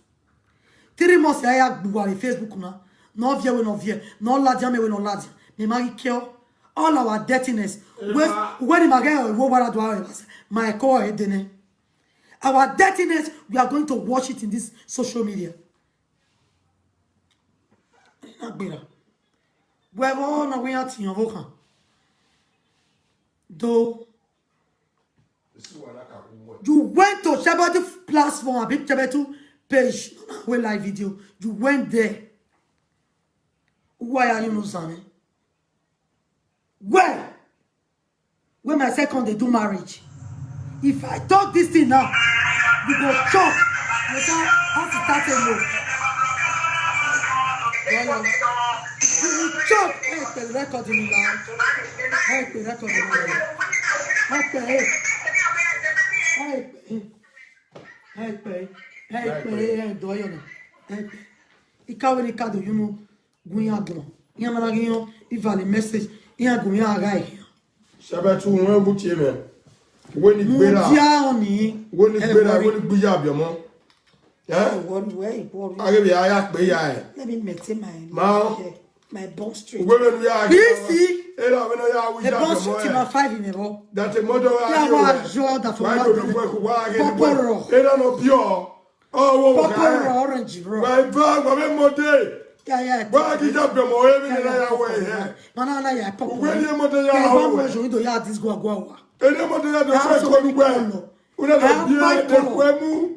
Three months, ẹ ya ya gbe uwa vbe Facebook na. Ne ọ viẹ wẹ ne ọ viẹ, ne ọ ladian mẹ wẹ ne ọ ladian. Mẹ ma ghi kiẹ ọ. All our dirtiness. Wẹ, wẹ ne ma ghẹ wo wa ra do aro evbasẹ. Ma ẹko ẹre de nẹ. Our dirtiness, we are going to watch it in this social media. Na gbera. Wẹ vbọ na wẹ iran tiyan ọvbokhan. Do. You went to Shepẹtu platform, abi Shepẹtu page, no na we live video. You went there. Uwa ya yin unu zan mwẹ. Where? When my second dey do marriage. If I talk this thing now, you go chop. You say, how to start a no? Well, no. Chop! Ẹ kpe record ni la. Ẹ kpe record ni la. Ẹ kpe, ẹ. Ẹ kpe, ẹ kpe, ẹ kpe, ẹ dọ yọ na. Ẹ kpe. Ika wẹ ne ika do yu nu gu iran guan. Iran ma na ghi yan ivale message. Iran gu iran gha iran. Shabatu wẹ bu tie mẹ. Wẹ ni gbera. Mudia ọni. Wẹ ni gbera, wẹ ni gbiya biọmọ. Eh? Worry, where you worry? Aghe vbe a ya kpe ya ẹ. Let me maintain my, ma, yeah, my bone straight. Uwe vbe nu ya. This is era vbe no ya wi a ya bone straight in my five in a row. That a mother ya wa yo da for wa do no ku wa ge. Poporo. Era no pure. Oh, wo, wo, poporo, orange, bro. Wa ba wa be mode. Yeah, yeah. Wa gi ja be mo e bi na ya we he. Mana na ya poporo. Uwe ni mode ya. Ya wa wo mo jo do ya this go go wa. Ene mode ya do ko ni we. Una, I have five color.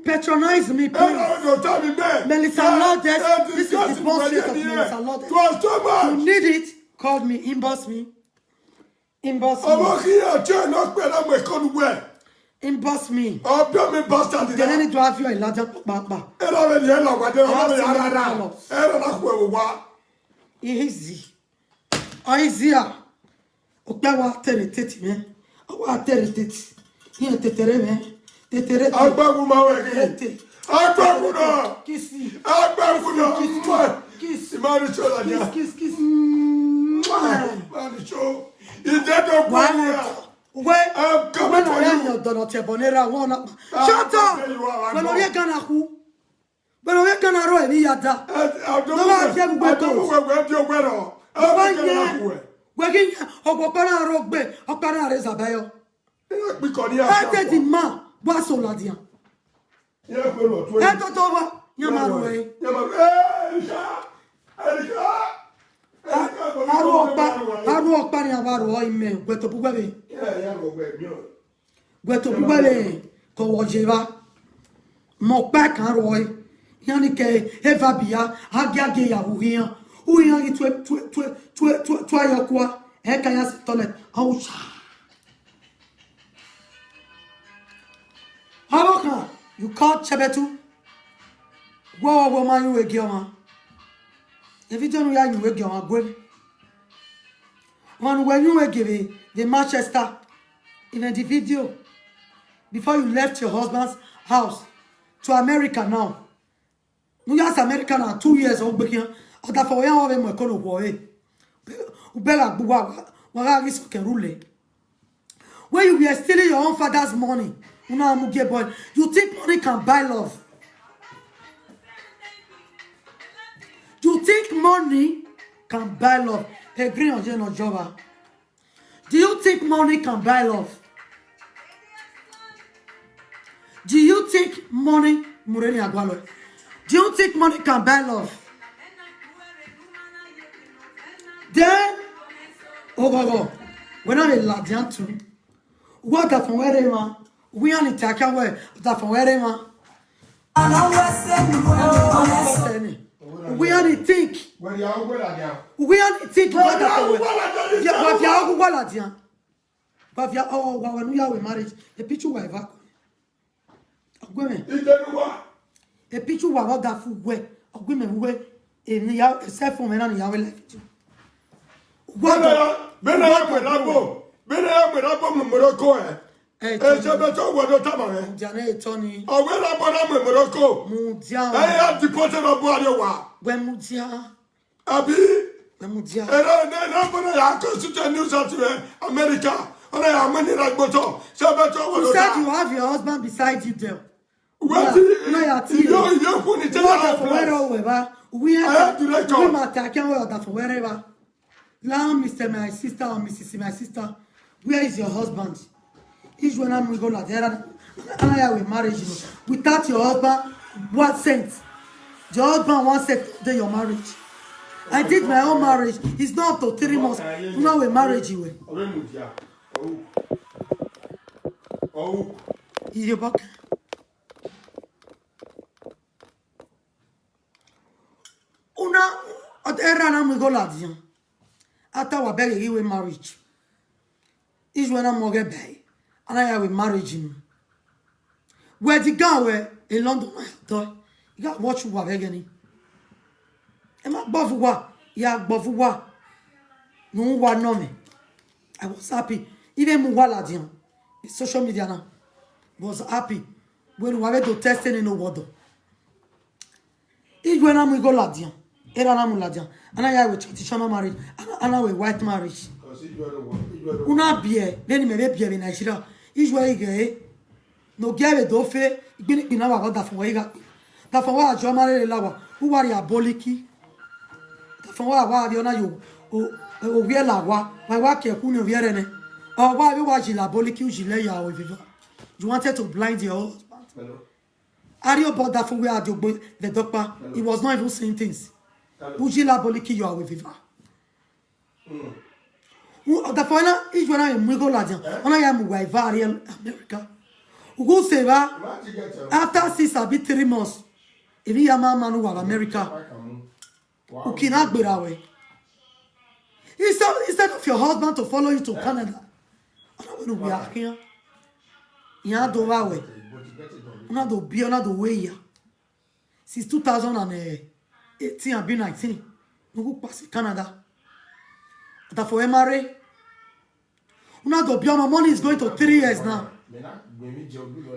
Patronize me, please. Melissa Lourdes, this is the boss chick of Melissa Lourdes. You need it? Call me, inbox me. Inbox me. Ọmọ kí ọjọ́ iná pẹ̀lú ọmọ ẹ̀kọ́ ni wẹ̀. Inbox me. Ọbẹ̀ mi bastard. Then any do have your Elijah papa. Ẹ lọ rẹ ni ẹ lọ wá dé ọmọ mi rárá. Ẹ lọ náà kú ẹ wò wá. Easy. Ọ easy a. Okpia wa tere tete mẹ. Ọ wa tere tete. Iye tetere mẹ. Tetere te. Agbagu ma wẹ kí. Tete. Agbagu na. Kisi. Agbagu na. Kisi. Kisi. Imani cho la dia. Kiss, kiss, kiss. Imani cho. Ide do gwa ya. We. Wẹ no ya yo dono te bonera wona. Shut up. Wẹ no ye gana ku. Wẹ no ye gana ro ebi ya da. No wa fi ẹgbẹ to. Wẹ wẹ di owẹ rọ. Wẹ ghi yan, ọgbọ ọkpa na ro gbe, ọkpa na re zabayo. Ẹ te di ma, wa so ladian. Ẹ toto wa, yan ma ro ẹ. Aru ọkpa, aru ọkpa ni a wa ro ime, wẹ to bu wẹ vbe. Wẹ to bu wẹ vbe, ko wọ ye vba. Mẹ ọkpa kan ro ẹ. Iran ni ke eva biya, a gie a gie ya hu iran. U iran ghi tue, tue, tue, tue, tue, tue ayọ kua. Ẹ ka ya si toilet, ọ wu cha. Ọvbokhan, you call Chebetu. Wẹ, wẹ, wẹ ma yu gie ọmwa. E video ne u ya yu gie ọmwa gue. Ọmwa ne uwẹ yu gie vbe, vbe Manchester. Even the video. Before you left your husband's house to America now. Ne u ya sẹ America na two years, ọ gbe khian. Ọdafẹn wẹ ya vbe mu ẹko ne okhuo ẹre. U bẹghe gbe uwa, wa gha ghi sọkẹn rule. When you were stealing your own father's money, una mu gie boy. You think money can buy love? You think money can buy love? Agree on you, no, Jova. Do you think money can buy love? Do you think money, Mureni Agualo? Do you think money can buy love? Then, oh, go, go. When I ladian too, what the phone where they want? We only take away the phone where they want. We only think. We only think what the phone where. Yeah, but you are what ladian. But if you are, oh, wa, wa, nu ya we marriage. A picture wa eva. Ọgwẹmwẹ. Ide ne uwa. A picture wa vbe ọdafẹn wẹ. Ọgwẹmwẹ wẹ. Eni ya, cell phone mẹ na ni ya wẹ live video. Bene ya, bene ya mwe rabo. Bene ya mwe rabo mu Morocco ẹ. Ẹ, ẹ, Chebetu wẹ do tama mwẹ. Mudia ne etọ ni. Ọ wẹ rabo na mu Morocco. Mudia. Ẹ ya deport rabo ariọ wa. Wẹ mudia. Abi? Wẹ mudia. Ere ne, ne, ne, ya constitute New South Wales, America. Ọna ya mẹ ni ra gbotọ. Chebetu wẹ do ta. You said you have your husband beside you there. Wẹ ti, no, ya ti. Yo, yo, kuni te ya. Ọdafẹn wẹ rre wẹ ba. We are, we ma ta kẹ wẹ ọdafẹn wẹ rre ba. Now, Mister My sister or Missus My sister, where is your husband? Iju na mu igho ladian, ana ya we marriage no. Without your husband, one cent. Your husband one cent dey your marriage. I did my own marriage. It's not up to three months. Una we marriage we. Ọmọ emu dia. Oh. Oh. Iye bọkẹ. Una, erha na mu igho ladian. After wa bẹghe ghi we marriage. Iju na mu ọghẹ bẹe. Ana ya we marriage ni. Wẹ di gan wẹ, e London na ya dọe. I gha watch uwa vbe ẹghẹ ni. Ẹ ma gbọvọ uwa, ya gbọvọ uwa. ne uwa nọ mẹ. I was happy. Even mu uwa ladian, social media na, was happy. Wẹ ne uwa vbe do test ne no wọdọ. Iyuẹ na mu igho ladian, erha na mu ladian. A na ya wẹ traditional marriage, a na, a na wẹ white marriage. Una biẹ, vbene imẹ vbe biẹ vbe Nigeria, iyuẹ ighẹ ẹre. Ne ọ gie vbe do fe, igbinna igbinna wa gha ọdafẹn wa igha. Ọdafẹn wa jọ ma rere la wa, u wa rhie aboliki. Ọdafẹn wa wa vbe ọna yo, o, o wiẹ la wa, wa wa ke ku ne ovbi ẹre nẹ. Ọ wa vbe wa jila aboliki, u jila ya o eveva. You wanted to blind your husband. Hello. Arrie obọ ọdafẹn wẹ a di ogbe vbe ẹdọkpa. He was not even seeing things. Hello. U jila aboliki ya o eveva. Mm. U, ọdafẹn na, iyuẹ na mu igho ladian, ọ na ya mu uwa eva rrie America. Ugu se evba, after six abi three months, emwi ya ma ma ne uwa vbe America. Uki na gberra wẹ. Instead, instead of your husband to follow you to Canada, ọ na wẹ ne uwa khian. Iran do vba wẹ. Ọ na do biẹ, ọ na do wẹ ya. Since two thousand and eighteen abi nineteen, ne u gu kpa si Canada. Ọdafẹn wẹ ma rre. Una do biẹ ọmọ, money is going to three years now.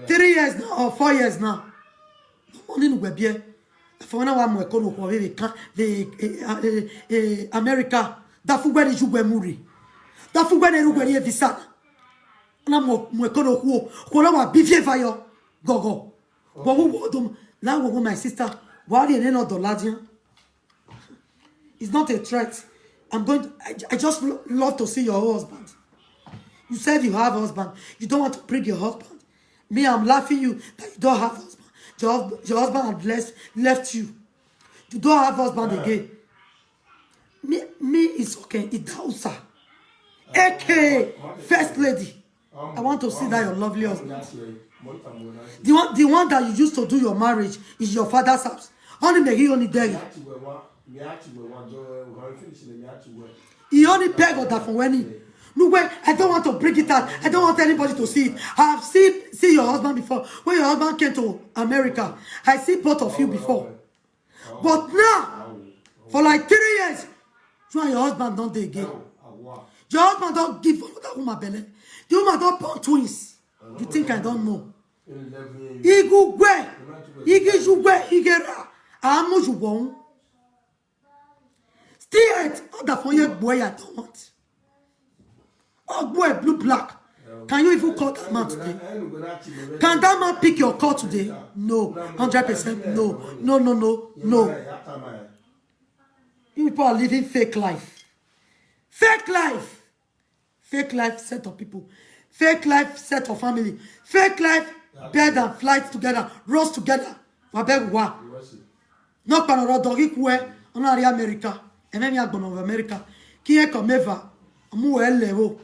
Three years now or four years now. Money ne uwẹ biẹ. Ọdafẹn wẹ na wa mu ẹko ne okhuo vbe, vbe kan, vbe, eh, eh, eh, America. Ọdafẹn wẹ ne yu uwẹ mu rre. Ọdafẹn wẹ ne ru uwẹ rrie visa na. Una mu, mu ẹko ne okhuo. Okhuo na wa bi viẹ eva yọ. Gọghọ. But we, we don't, now we, my sister, why are you not Doladian? It's not a threat. I'm going to, I, I just lo- love to see your husband. You said you have husband. You don't want to bring your husband. Me, I'm laughing you that you don't have husband. Your, husb- your husband had left, left you. You don't have husband again. Me, me is okay. Idausa, A K A First Lady. I want to see that your lovely husband. The one, the one that you used to do your marriage is your father's house. Only me he only there. He only beg Ọdafẹn wẹ ni. No way, I don't want to bring it out. I don't want anybody to see it. I have seen, seen your husband before. When your husband came to America, I see both of you before. But now, for like three years, you and your husband don't dey again. Your husband don't give another woman belle. The woman don't born twins. You think I don't know? Igugwe, igijugwe, igera, amujuwon. Still yet, Ọdafẹn ye gboe ya don't want. Ogboe blue black. Can you even call that man today? Can that man pick your call today? No. Hundred percent no. No, no, no, no. You people are living fake life. Fake life. Fake life set of people. Fake life set of family. Fake life bed and flight together, rose together. Wa beg wa. Nọkpa ne ọ rre ọdọ ghi khuẹ, ọ na rrie America, ẹmwẹ emwi agbọn nọ vbe America, ke irẹn ke ọmọ eva, ọ mu uwẹ lẹ vbo.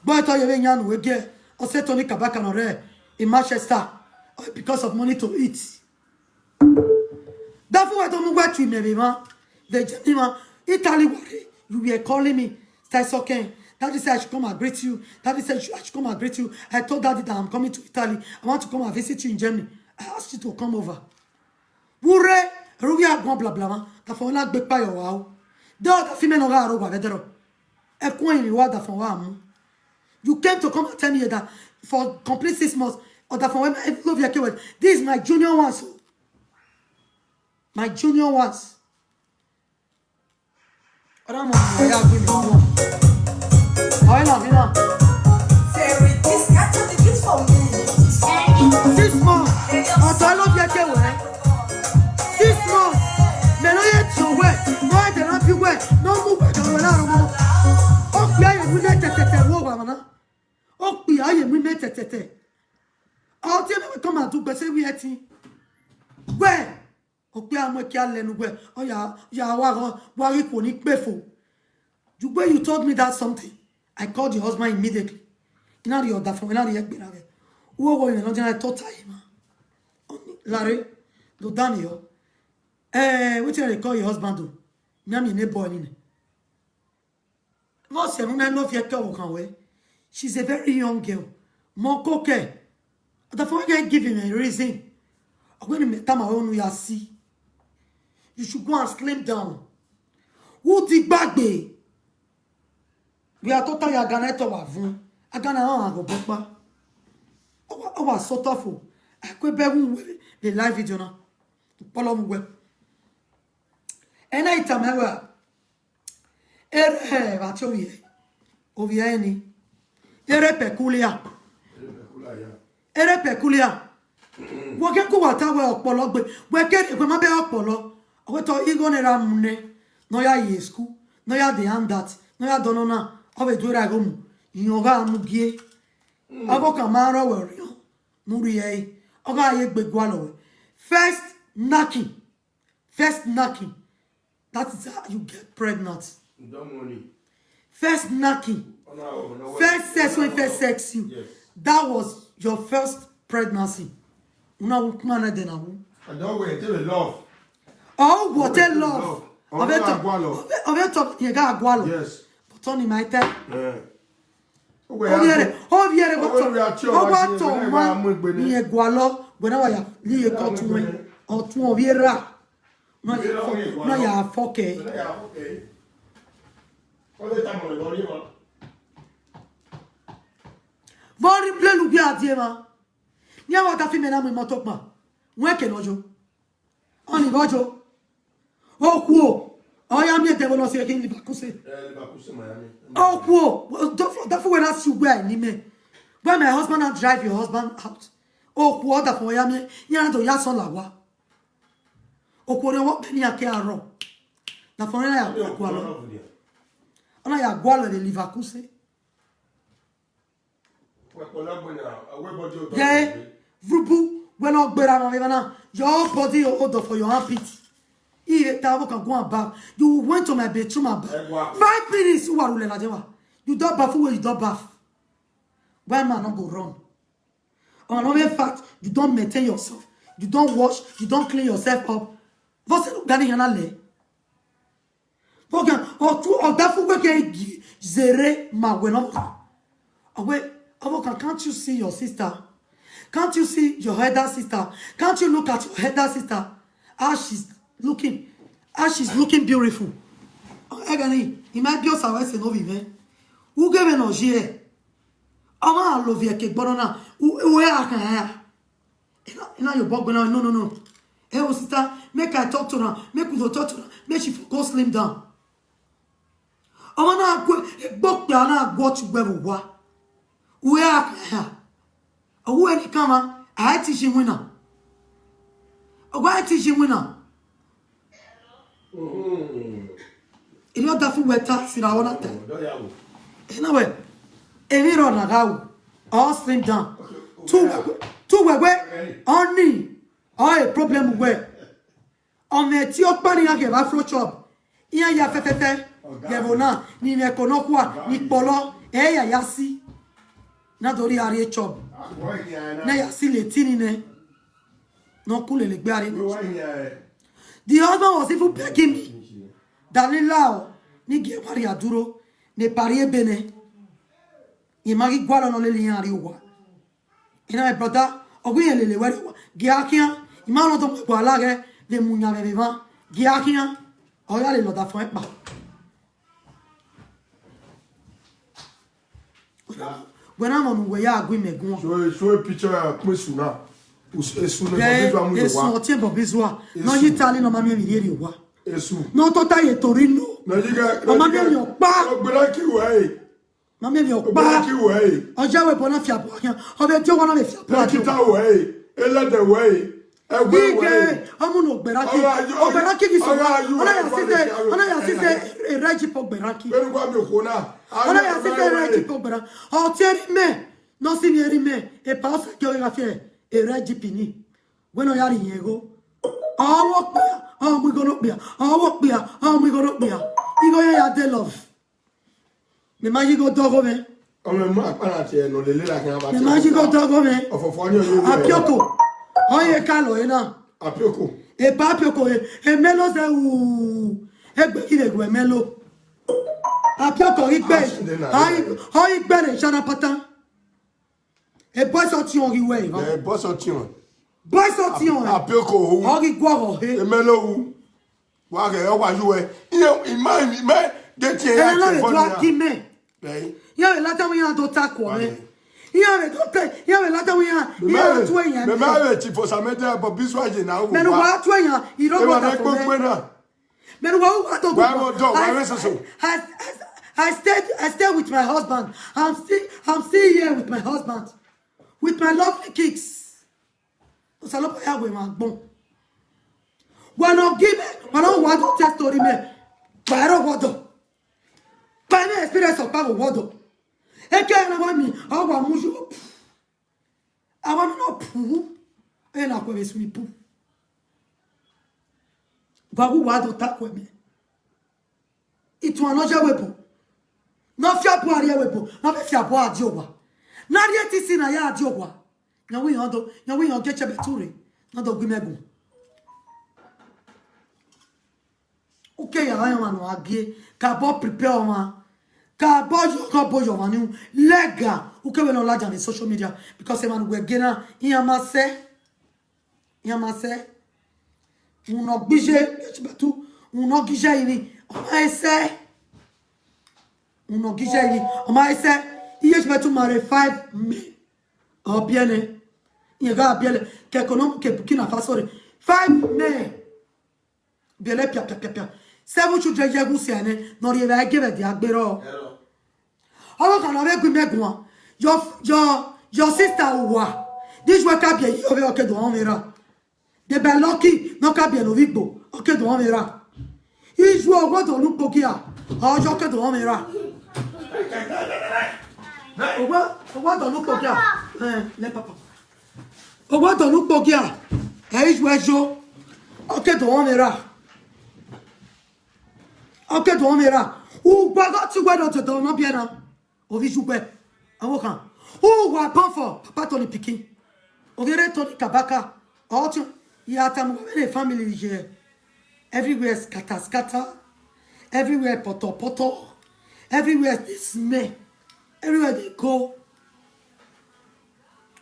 Gbe ọtọ ye vbe yan ne uwẹ gie, ọ sẹ Tony Kabaka ne ọ rre in Manchester, because of money to eat. Dafun wẹ do mu uwẹ tu imẹ vbe emwa, vbe Germany emwa, Italy wa rre, you were calling me, Sister Isoken. Daddy said I should come and greet you. Daddy said I should come and greet you. I told Daddy that I'm coming to Italy. I want to come and visit you in Germany. I asked you to come over. Vbe u rre, ẹre u ghi a guan blablama, Ọdafẹn wẹ na gbe ekpa ye ọre o. De Ọdafẹn imẹ ne ọ gha rre owa vbe ẹdẹrọ. Ẹkun ẹrinmwi wa Ọdafẹn wa mu. You came to come and tell me that for complete six months, Ọdafẹn wẹ ma love you, Ekewe. This is my junior ones o. My junior ones. Ọdafẹn wẹ ya gbe mi kua. Ọ̀rẹ́ náà mi náà. Six months. Ọ̀tọ̀ ló fi ẹkẹ wẹ̀. Six months. Mẹ ló yẹ tí o wẹ̀. Ló yẹ tẹ̀lé bí wẹ̀. Ló mú wẹ̀ kàn wẹ̀ láàárọ̀ mọ́. Ó pè é yẹn mú mẹ́ tẹ̀tẹ̀tẹ̀ wọ wà mọ́ná. Ó pè é yẹn mú mẹ́ tẹ̀tẹ̀tẹ̀. Ọtí ẹ̀mí wẹ̀ kọ́ màá dùn gbèsè wí ẹtì. Wẹ̀. Okpia mu ekia lẹ ne uwẹ, ọ ya, ya wa gha, wa ghi khuo ni kpe fo. The way you told me that something, I called your husband immediately. I na rhie Ọdafẹn, I na rhie egbe na ghẹ. Uwu owo mwẹ nọ dia tota ima. Lare, do dan yọ. Eh, wetin I dey call your husband o? Miẹn miẹn ne boy ni nẹ. Vbọ sẹ ne u na love ẹkẹ ọvbokhan wẹ? She's a very young girl. Mọ koko. Ọdafẹn wẹ gha give him a reason. Ọ wẹ ne imẹ tama wẹ unu ya si. You should go and slim down. Who di gbagbe? Wẹ a tota ya Agana etọ wa vun. Agana ọnrẹn ghe obọ ọkpa. Ọ wa, ọ wa sotọ fo. A ku ebe ẹvbo uwẹ vbe live video na. Kpọlọ mu wẹ. Ẹna i tama wẹ, erha vbe a tie ovbi ẹre, ovbi ẹre ni. Erha peculiar. Erha peculiar. Wẹ ke ku wa ta wẹ ọkpọlọ gbe, wẹ ke rhie wẹ ma bẹ ọkpọlọ. Ọ wẹ te igho ne ra mu nẹ, ne ọ ya ye school, ne ọ ya de handout, ne ọ ya dọnọ na, ọ vbe do erha igho mu, iyẹn ọ gha mu gie. Avbe ọkan ma rrọọ wẹ orhiọn, ne u rhie ẹre, ọ gha ye egbe gualọ wẹ. First knocking, first knocking, that is how you get pregnant. First knocking, first sex when first sex you, that was your first pregnancy. Una wu kuma na de na wu. Ọ what a love. Ọ vbe tọ, ọ vbe tọ ye ga gualọ. Yes. But on my time. Ovbi ẹre, ovbi ẹre wa tọ, ọ wa tọ ma ni ẹ gualọ, wẹ na wa ya ni ye kọ tuẹn, ọtuẹn ovbi erha. Na ya fọkẹ. Vbọ rhie blelu gie a die emwa. Nian wa da fi mẹ na mu imọto kpa. Wẹ ke nọ yo. Ọni vbọ yo. Okhuo, ọ ya miẹn devil ọ si ẹre khin Leverkusen. Okhuo, dọfu wẹ na si ugbẹ ni mẹ. When my husband na drive your husband out. Okhuo, ọ dafun ọ ya miẹn, iran do ya sọ la wa. Okhuo ne wọ kpẹ ni a ke arọ. Dafun ọ na ya gualọ. Ọ na ya gualọ vbe Leverkusen. Ye, vrubu, wẹ ne ọ gberra na vbe evba na, your body odọ for your armpit. Iye ta avo kan go and bath. You went to my bedroom and bath. Five minutes, u wa rhulẹ ladian wa. You don bath, where you don bath. Why man no go run? On all fact, you don't maintain yourself. You don't wash, you don't clean yourself up. What's it gonna handle? Bogan, or two, or that fool can zere ma when up. Away, Avoka, can't you see your sister? Can't you see your elder sister? Can't you look at your elder sister? How she's looking, how she's looking beautiful. Egani, he might be us our no even. Who gave an oje? Ọmọ a lovie ke gbọdọ na, u u e a kan ya. Ina ina your bog na, no, no, no. Hey, oh sister, make I talk to her. Make we go talk to her. Make she for go slim down. Ọmọ na kwe egbo kpe a na gwo chu gbe vbe owa. U e a kan ya. Owu ẹre ni kan mwa, a i te iye iwinna. Owa i te iye iwinna. Erriọ ọdafẹn wẹ ta sirra ọna ta. Ena wẹ, emwi rrọọ na gha ru, ọ slim down. Tu wẹ, tu wẹ wẹ, ọni, ọ e problem wẹ. Ọ mwẹ ẹti ọkpa ne iran ghẹ vbe Afro Chop. Iran ya fẹfẹfẹ, ghẹ vbe ọna, ne imẹ ko nọkhua, ne ikpọlọ, ẹ ya ya si. Na do rhie a rrie Chop. Ne ya si leti ni nẹ. Ne ọ ku lele egbe a rrie. The husband was even begging me. Danila o, ne I gie wa rhie a duro, ne pari ebe nẹ. I ma ghi gualọ ne ọ lele iran rrie owa. Ena my brother, ọ ghi rẹn lele wẹ rrie owa. Gie a khian, I ma nọ dọmọ ẹguala ghẹ, vbe mu yan mwẹ vbe emwa. Gie a khian, ọ ya lele ọdafẹn ọkpa. Wẹ na mọ ne uwẹ ya gu imẹ guan. Show, show a picture of Kpesu now. Us-, Esu ne Bobby Zua mu ye owa. Esu ọtiẹn Bobby Zua. Ne ọ ye Italy ne ọ ma miẹn emwi rhie rrie owa. Esu. Ne ọ tota ye Torino. Ne ọ ye ghe, ọ ma miẹn emwi ọkpa. Ọ gbera ki wẹ ẹ. Ma miẹn emwi ọkpa. Ọ gbera ki wẹ ẹ. Ọ ya wẹ ẹbọ na fiabọ khian. Ọ vbe tie owa na vbe fiabọ. Dọkita wẹ ẹ. Ẹlẹdẹ wẹ ẹ. Ẹwẹ wẹ ẹ. Ighe, ọmọ ne ọ gbera ki. Ọ gha yo, ọ gbera ki ghi sẹ. Ọ gha yo, ọ na ya si sẹ, ọ na ya si sẹ, erha Egypt ọ gbera ki. Vbene uwa miẹn okhuo na. Ọ na ya si sẹ, erha Egypt ọ gbera. Ọ tie erha imẹ. Ne ọ si vbe erha imẹ, epa ọsẹ gie ọ ghi gha fi erha Egypt ni. Wẹ ne ọ ya rhie igho. Ọ vbe okpia, ọ mu igho ne okpia, ọ vbe okpia, ọ mu igho ne okpia. Igho ye ya de love. Mẹ ma ye igho dọgho mwẹ. Ọmọ ẹmọ akpana tiẹ nọ lele la khian ba. Mẹ ma ye igho dọgho mwẹ. Ọfọfọ ni ọ ye wẹ. Apioko. Ọ ye ka lọ ena. Apioko. Epa apioko ye. Emelo zẹ wu. Egbe ghi vbe gu emelo. Apioko ghi gbe. Ọ ghi gbe ne shana pata. E boys ọtiọn ghi wẹ eva. E boys ọtiọn. Boys ọtiọn. Apioko hu. Ọ ghi guọghọ he. Emelo hu. Wa ghẹ ọ wa yu ẹ. Iye ima ima de tie ya. Ena na vbe do argument. Iran vbe ladian wẹ iran do ta kuọ mwẹ. Iran vbe do te, iran vbe ladian wẹ iran, iran tu eyan. Mẹ ma vbe ti for some time, but this one, you know, mẹ ne uwa tu eyan, I rọ wọ da fo mwẹ. Mẹ ne uwa, uwa do. Why not do? Why not so? I, I, I stayed, I stayed with my husband. I'm still, I'm still here with my husband, with my lovely kids. Osanobua ya wẹ emwa agbọn. Wa nọ gi mẹ, wa nọ wa do tell story mẹ. Kpa ẹre ọwọdọ. Kpa ẹre experience ọkpa vbe ọwọdọ. Eke ẹre wa mi, ọ wa mu yo. A wa mi nọ pu. Ena khuẹ vbe swimming pool. Wa wu wa do ta kuẹ mẹ. Ituan ne ọ ye ẹvbo ebo, ne ọ fi abọ a rrie ẹvbo ebo, ne ọ vbe fi abọ a die owa, ne a rhie etisi ne a ya die owa. Yan wẹ iran do, yan wẹ iran gie Eshẹbẹtu rre, ne ọ do gu imẹ gun. Uke ya rhan ọmwa ne ọ gha gie, ka bọ prepare ọmwa, ka bọ yọ, ka bọ yọ ọmwa ni lega, uke vbe ne ọ ladian vbe social media, because emwa ne uwẹ gie na, iran ma sẹ. Iran ma sẹ. Uhunmwu ne ọ gbe iye, Eshẹbẹtu, uhunmwu ne ọ gbe iye rinmwi, ọ ma he sẹ. Uhunmwu ne ọ gbe iye rinmwi, ọ ma he sẹ. Iye Eshẹbẹtu ma rre five men. Ọ biẹ nẹ. Iran gha biẹlẹ, ke ẹko ne ọ mu ke Burkina Faso rre. Five men. Biẹlẹ pia, pia, pia, pia. Seven children ye ẹghẹ usia nẹ, ne ọ rhie vbe a gie vbe ẹdẹ a gbe rrọọ. Ọvbokhan ne ọ vbe gu imẹ guan, your, your, your sister uwa, this one ka biẹ yi ọvbe, ọ ke do ọnmwẹ ra. Deba Lucky ne ọ ka biẹ ne ovbi Igbo, ọ ke do ọnmwẹ ra. Iye ọwọdọ ne ukpogia, ọ yọ, ọ ke do ọnmwẹ ra. Ọwọ, ọwọdọ ne ukpogia, eh, le papa. Ọwọdọ ne ukpogia, ẹ i ju ẹyo, ọ ke do ọnmwẹ ra. Ọ ke do ọnmwẹ ra. Ugbẹghe ọtẹn uwẹ ne ọ dọdọ ne ọ biẹ na. Ovbi iye uwẹ, ọvbokhan. Uwa born for Papa Tony pikin. Ovbi erha Tony Kabaka. Ọtẹn, I ya tama uwa vbene family ye. Everywhere scatter, scatter. Everywhere poto, poto. Everywhere they smell. Everywhere they go.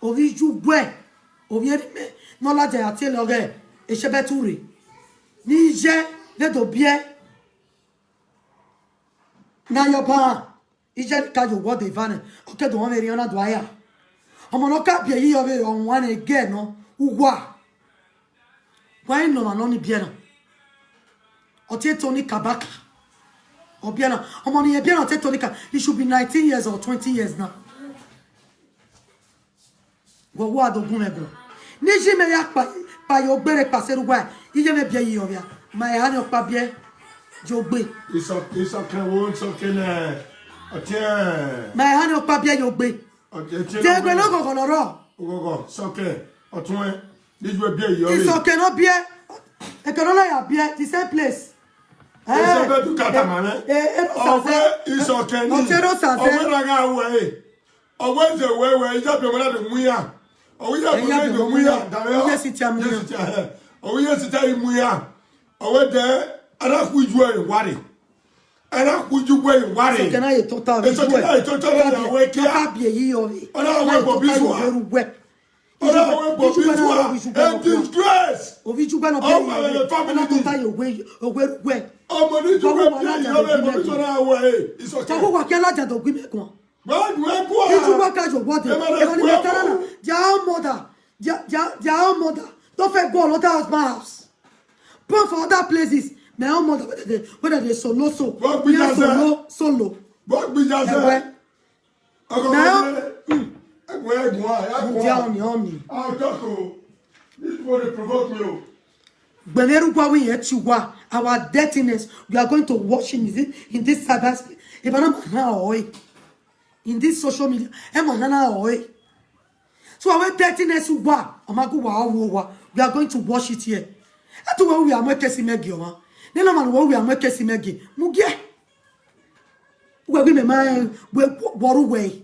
Ovbi iye uwẹ, ovbi erha mẹ, ne ọ ladian ya tie lọghẹ Eshẹbẹtu rre. Ne iye vbe do biẹ. Ne a yọ ba, iye ni ka ye ọwọdọ eva nẹ, ọ ke do ọnmwẹ erriọ na do aya. Ọmọ ne ọ ka biẹ yi ọvbe ọmwa ne ẹgẹ nọ, uwa. Wa i nọ ọmwa ne ọ ni biẹ na. Ọ tie Tony Kabaka. Ọ biẹ na. Ọmọ ne irẹn biẹ na ọ tie Tony Ka-, he should be nineteen years or twenty years now. Wẹ wa do gun mwẹ guan. Ne iye mẹ ya kpa, kpa ye ogbe rre kpa sẹ rre uwa, iye mwẹ biẹ yi ọvbia. Ma eha ni ọkpa biẹ ye ogbe. Isọ, isọkẹn wo, isọkẹn nẹ, ọtiẹn. Ma eha ni ọkpa biẹ ye ogbe. Ọtiẹn, ọtiẹn. De egbe ne oghọghọ ne ọ rrọọ. Oghọghọ, isọkẹn, ọtuẹn, ne iye biẹ yi ọvbe. Isọkẹn ne ọ biẹ, ekẹn ne ọ na ya biẹ, the same place. Eshẹbẹtu ka tama mwẹ. Eh, eh, eh, Ọvbe isọkẹn ni. Ọtiẹn ne ọ sa zẹ. Ọvbe na gha wẹ e. Ọ wẹ zẹ wẹ wẹ, iyabiẹ ọmọ na vbe mu iran. Ọ wẹ iyabiẹ ọmọ na vbe mu iran, da mwẹ. Iye sita mu iran. Iye sita, eh. Ọ wẹ iye sita i mu iran. Ọ wẹ dẹ, a na khu iye uwẹ wa rre. A na khu iye uwẹ wa rre. Sọkẹn na ye tota, sọkẹn na ye tota, na ya wẹ kia. Ọ na wẹ bọbi zua. Ọ na wẹ bọbi zua. A disgrace. Ovbi iye uwẹ nọ biẹ. Ọ ma vbe family. Ọ na tota ye ogbe, ogbe uwẹ. Ọmọ ne iye uwẹ biẹ yi ọvbe, bọbi zua na wẹ e. It's okay. Tọghu wa kia ladian do gu imẹ guan. Well, well, go on. Iye uwẹ ka ye ọwọdọ. Emọ ne, emọ ne, emọ ne, emọ ne, their own mother, their, their, their own mother don fẹ go another husband house. Born for other places. My own mother, whether they, whether they solo, so. What we just say? Solo, solo. What we just say? Ẹgbẹ. Now, ẹgbẹ, ẹgbẹ, ẹgbẹ. Ǹjẹ́ ọ̀nì, ọ̀nì? I'll talk o. This one dey provoke me o. Gbẹ̀nẹ́rù wá wí yẹn ti wá. Our dirtiness, we are going to wash in this, in this cyber space. If I'm not, in this social media, ẹ ma hana ọe. So our dirtiness wa, ọ ma gu wa, ọ wo wa. We are going to wash it here. Ẹ tu wẹ, we are more kesi mẹgi ọmọ. Nena man, we are more kesi mẹgi. Mu gie. Wẹ gbe mẹ ma, wẹ, wọru wẹ.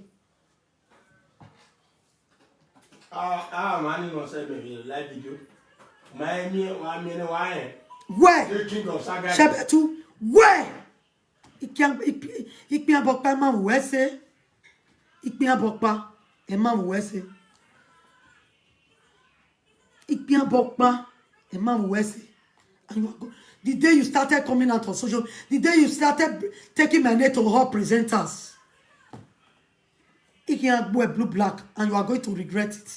Ah, ah, man, you know, say me live video. My me, my me, why? Wẹ. The king of saga. Ṣẹbẹtu. Wẹ. Ikpian, ikpi-, ikpian bọkpa ẹ ma vbe uwẹ ẹse. Ikpian bọkpa ẹ ma vbe uwẹ ẹse. Ikpian bọkpa ẹ ma vbe uwẹ ẹse. And you are go-, the day you started coming out on social, the day you started taking my name to all presenters, khian gbuẹ blue black and you are going to regret it.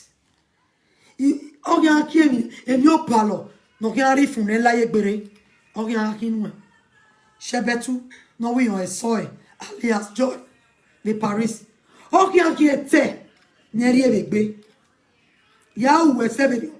Ọ khian khian emwi, emwi opalọ ne ọ khian rhie ifun ne la ye gbere. Ọ khian khian nuẹn. Shẹbẹtu ne ọ wẹ irẹn ẹsọe, alias Joy vbe Paris. Ọ khian khian ẹtẹ ne ẹ rhie vbe egbe. Ya ru wẹ sẹ vberriọ.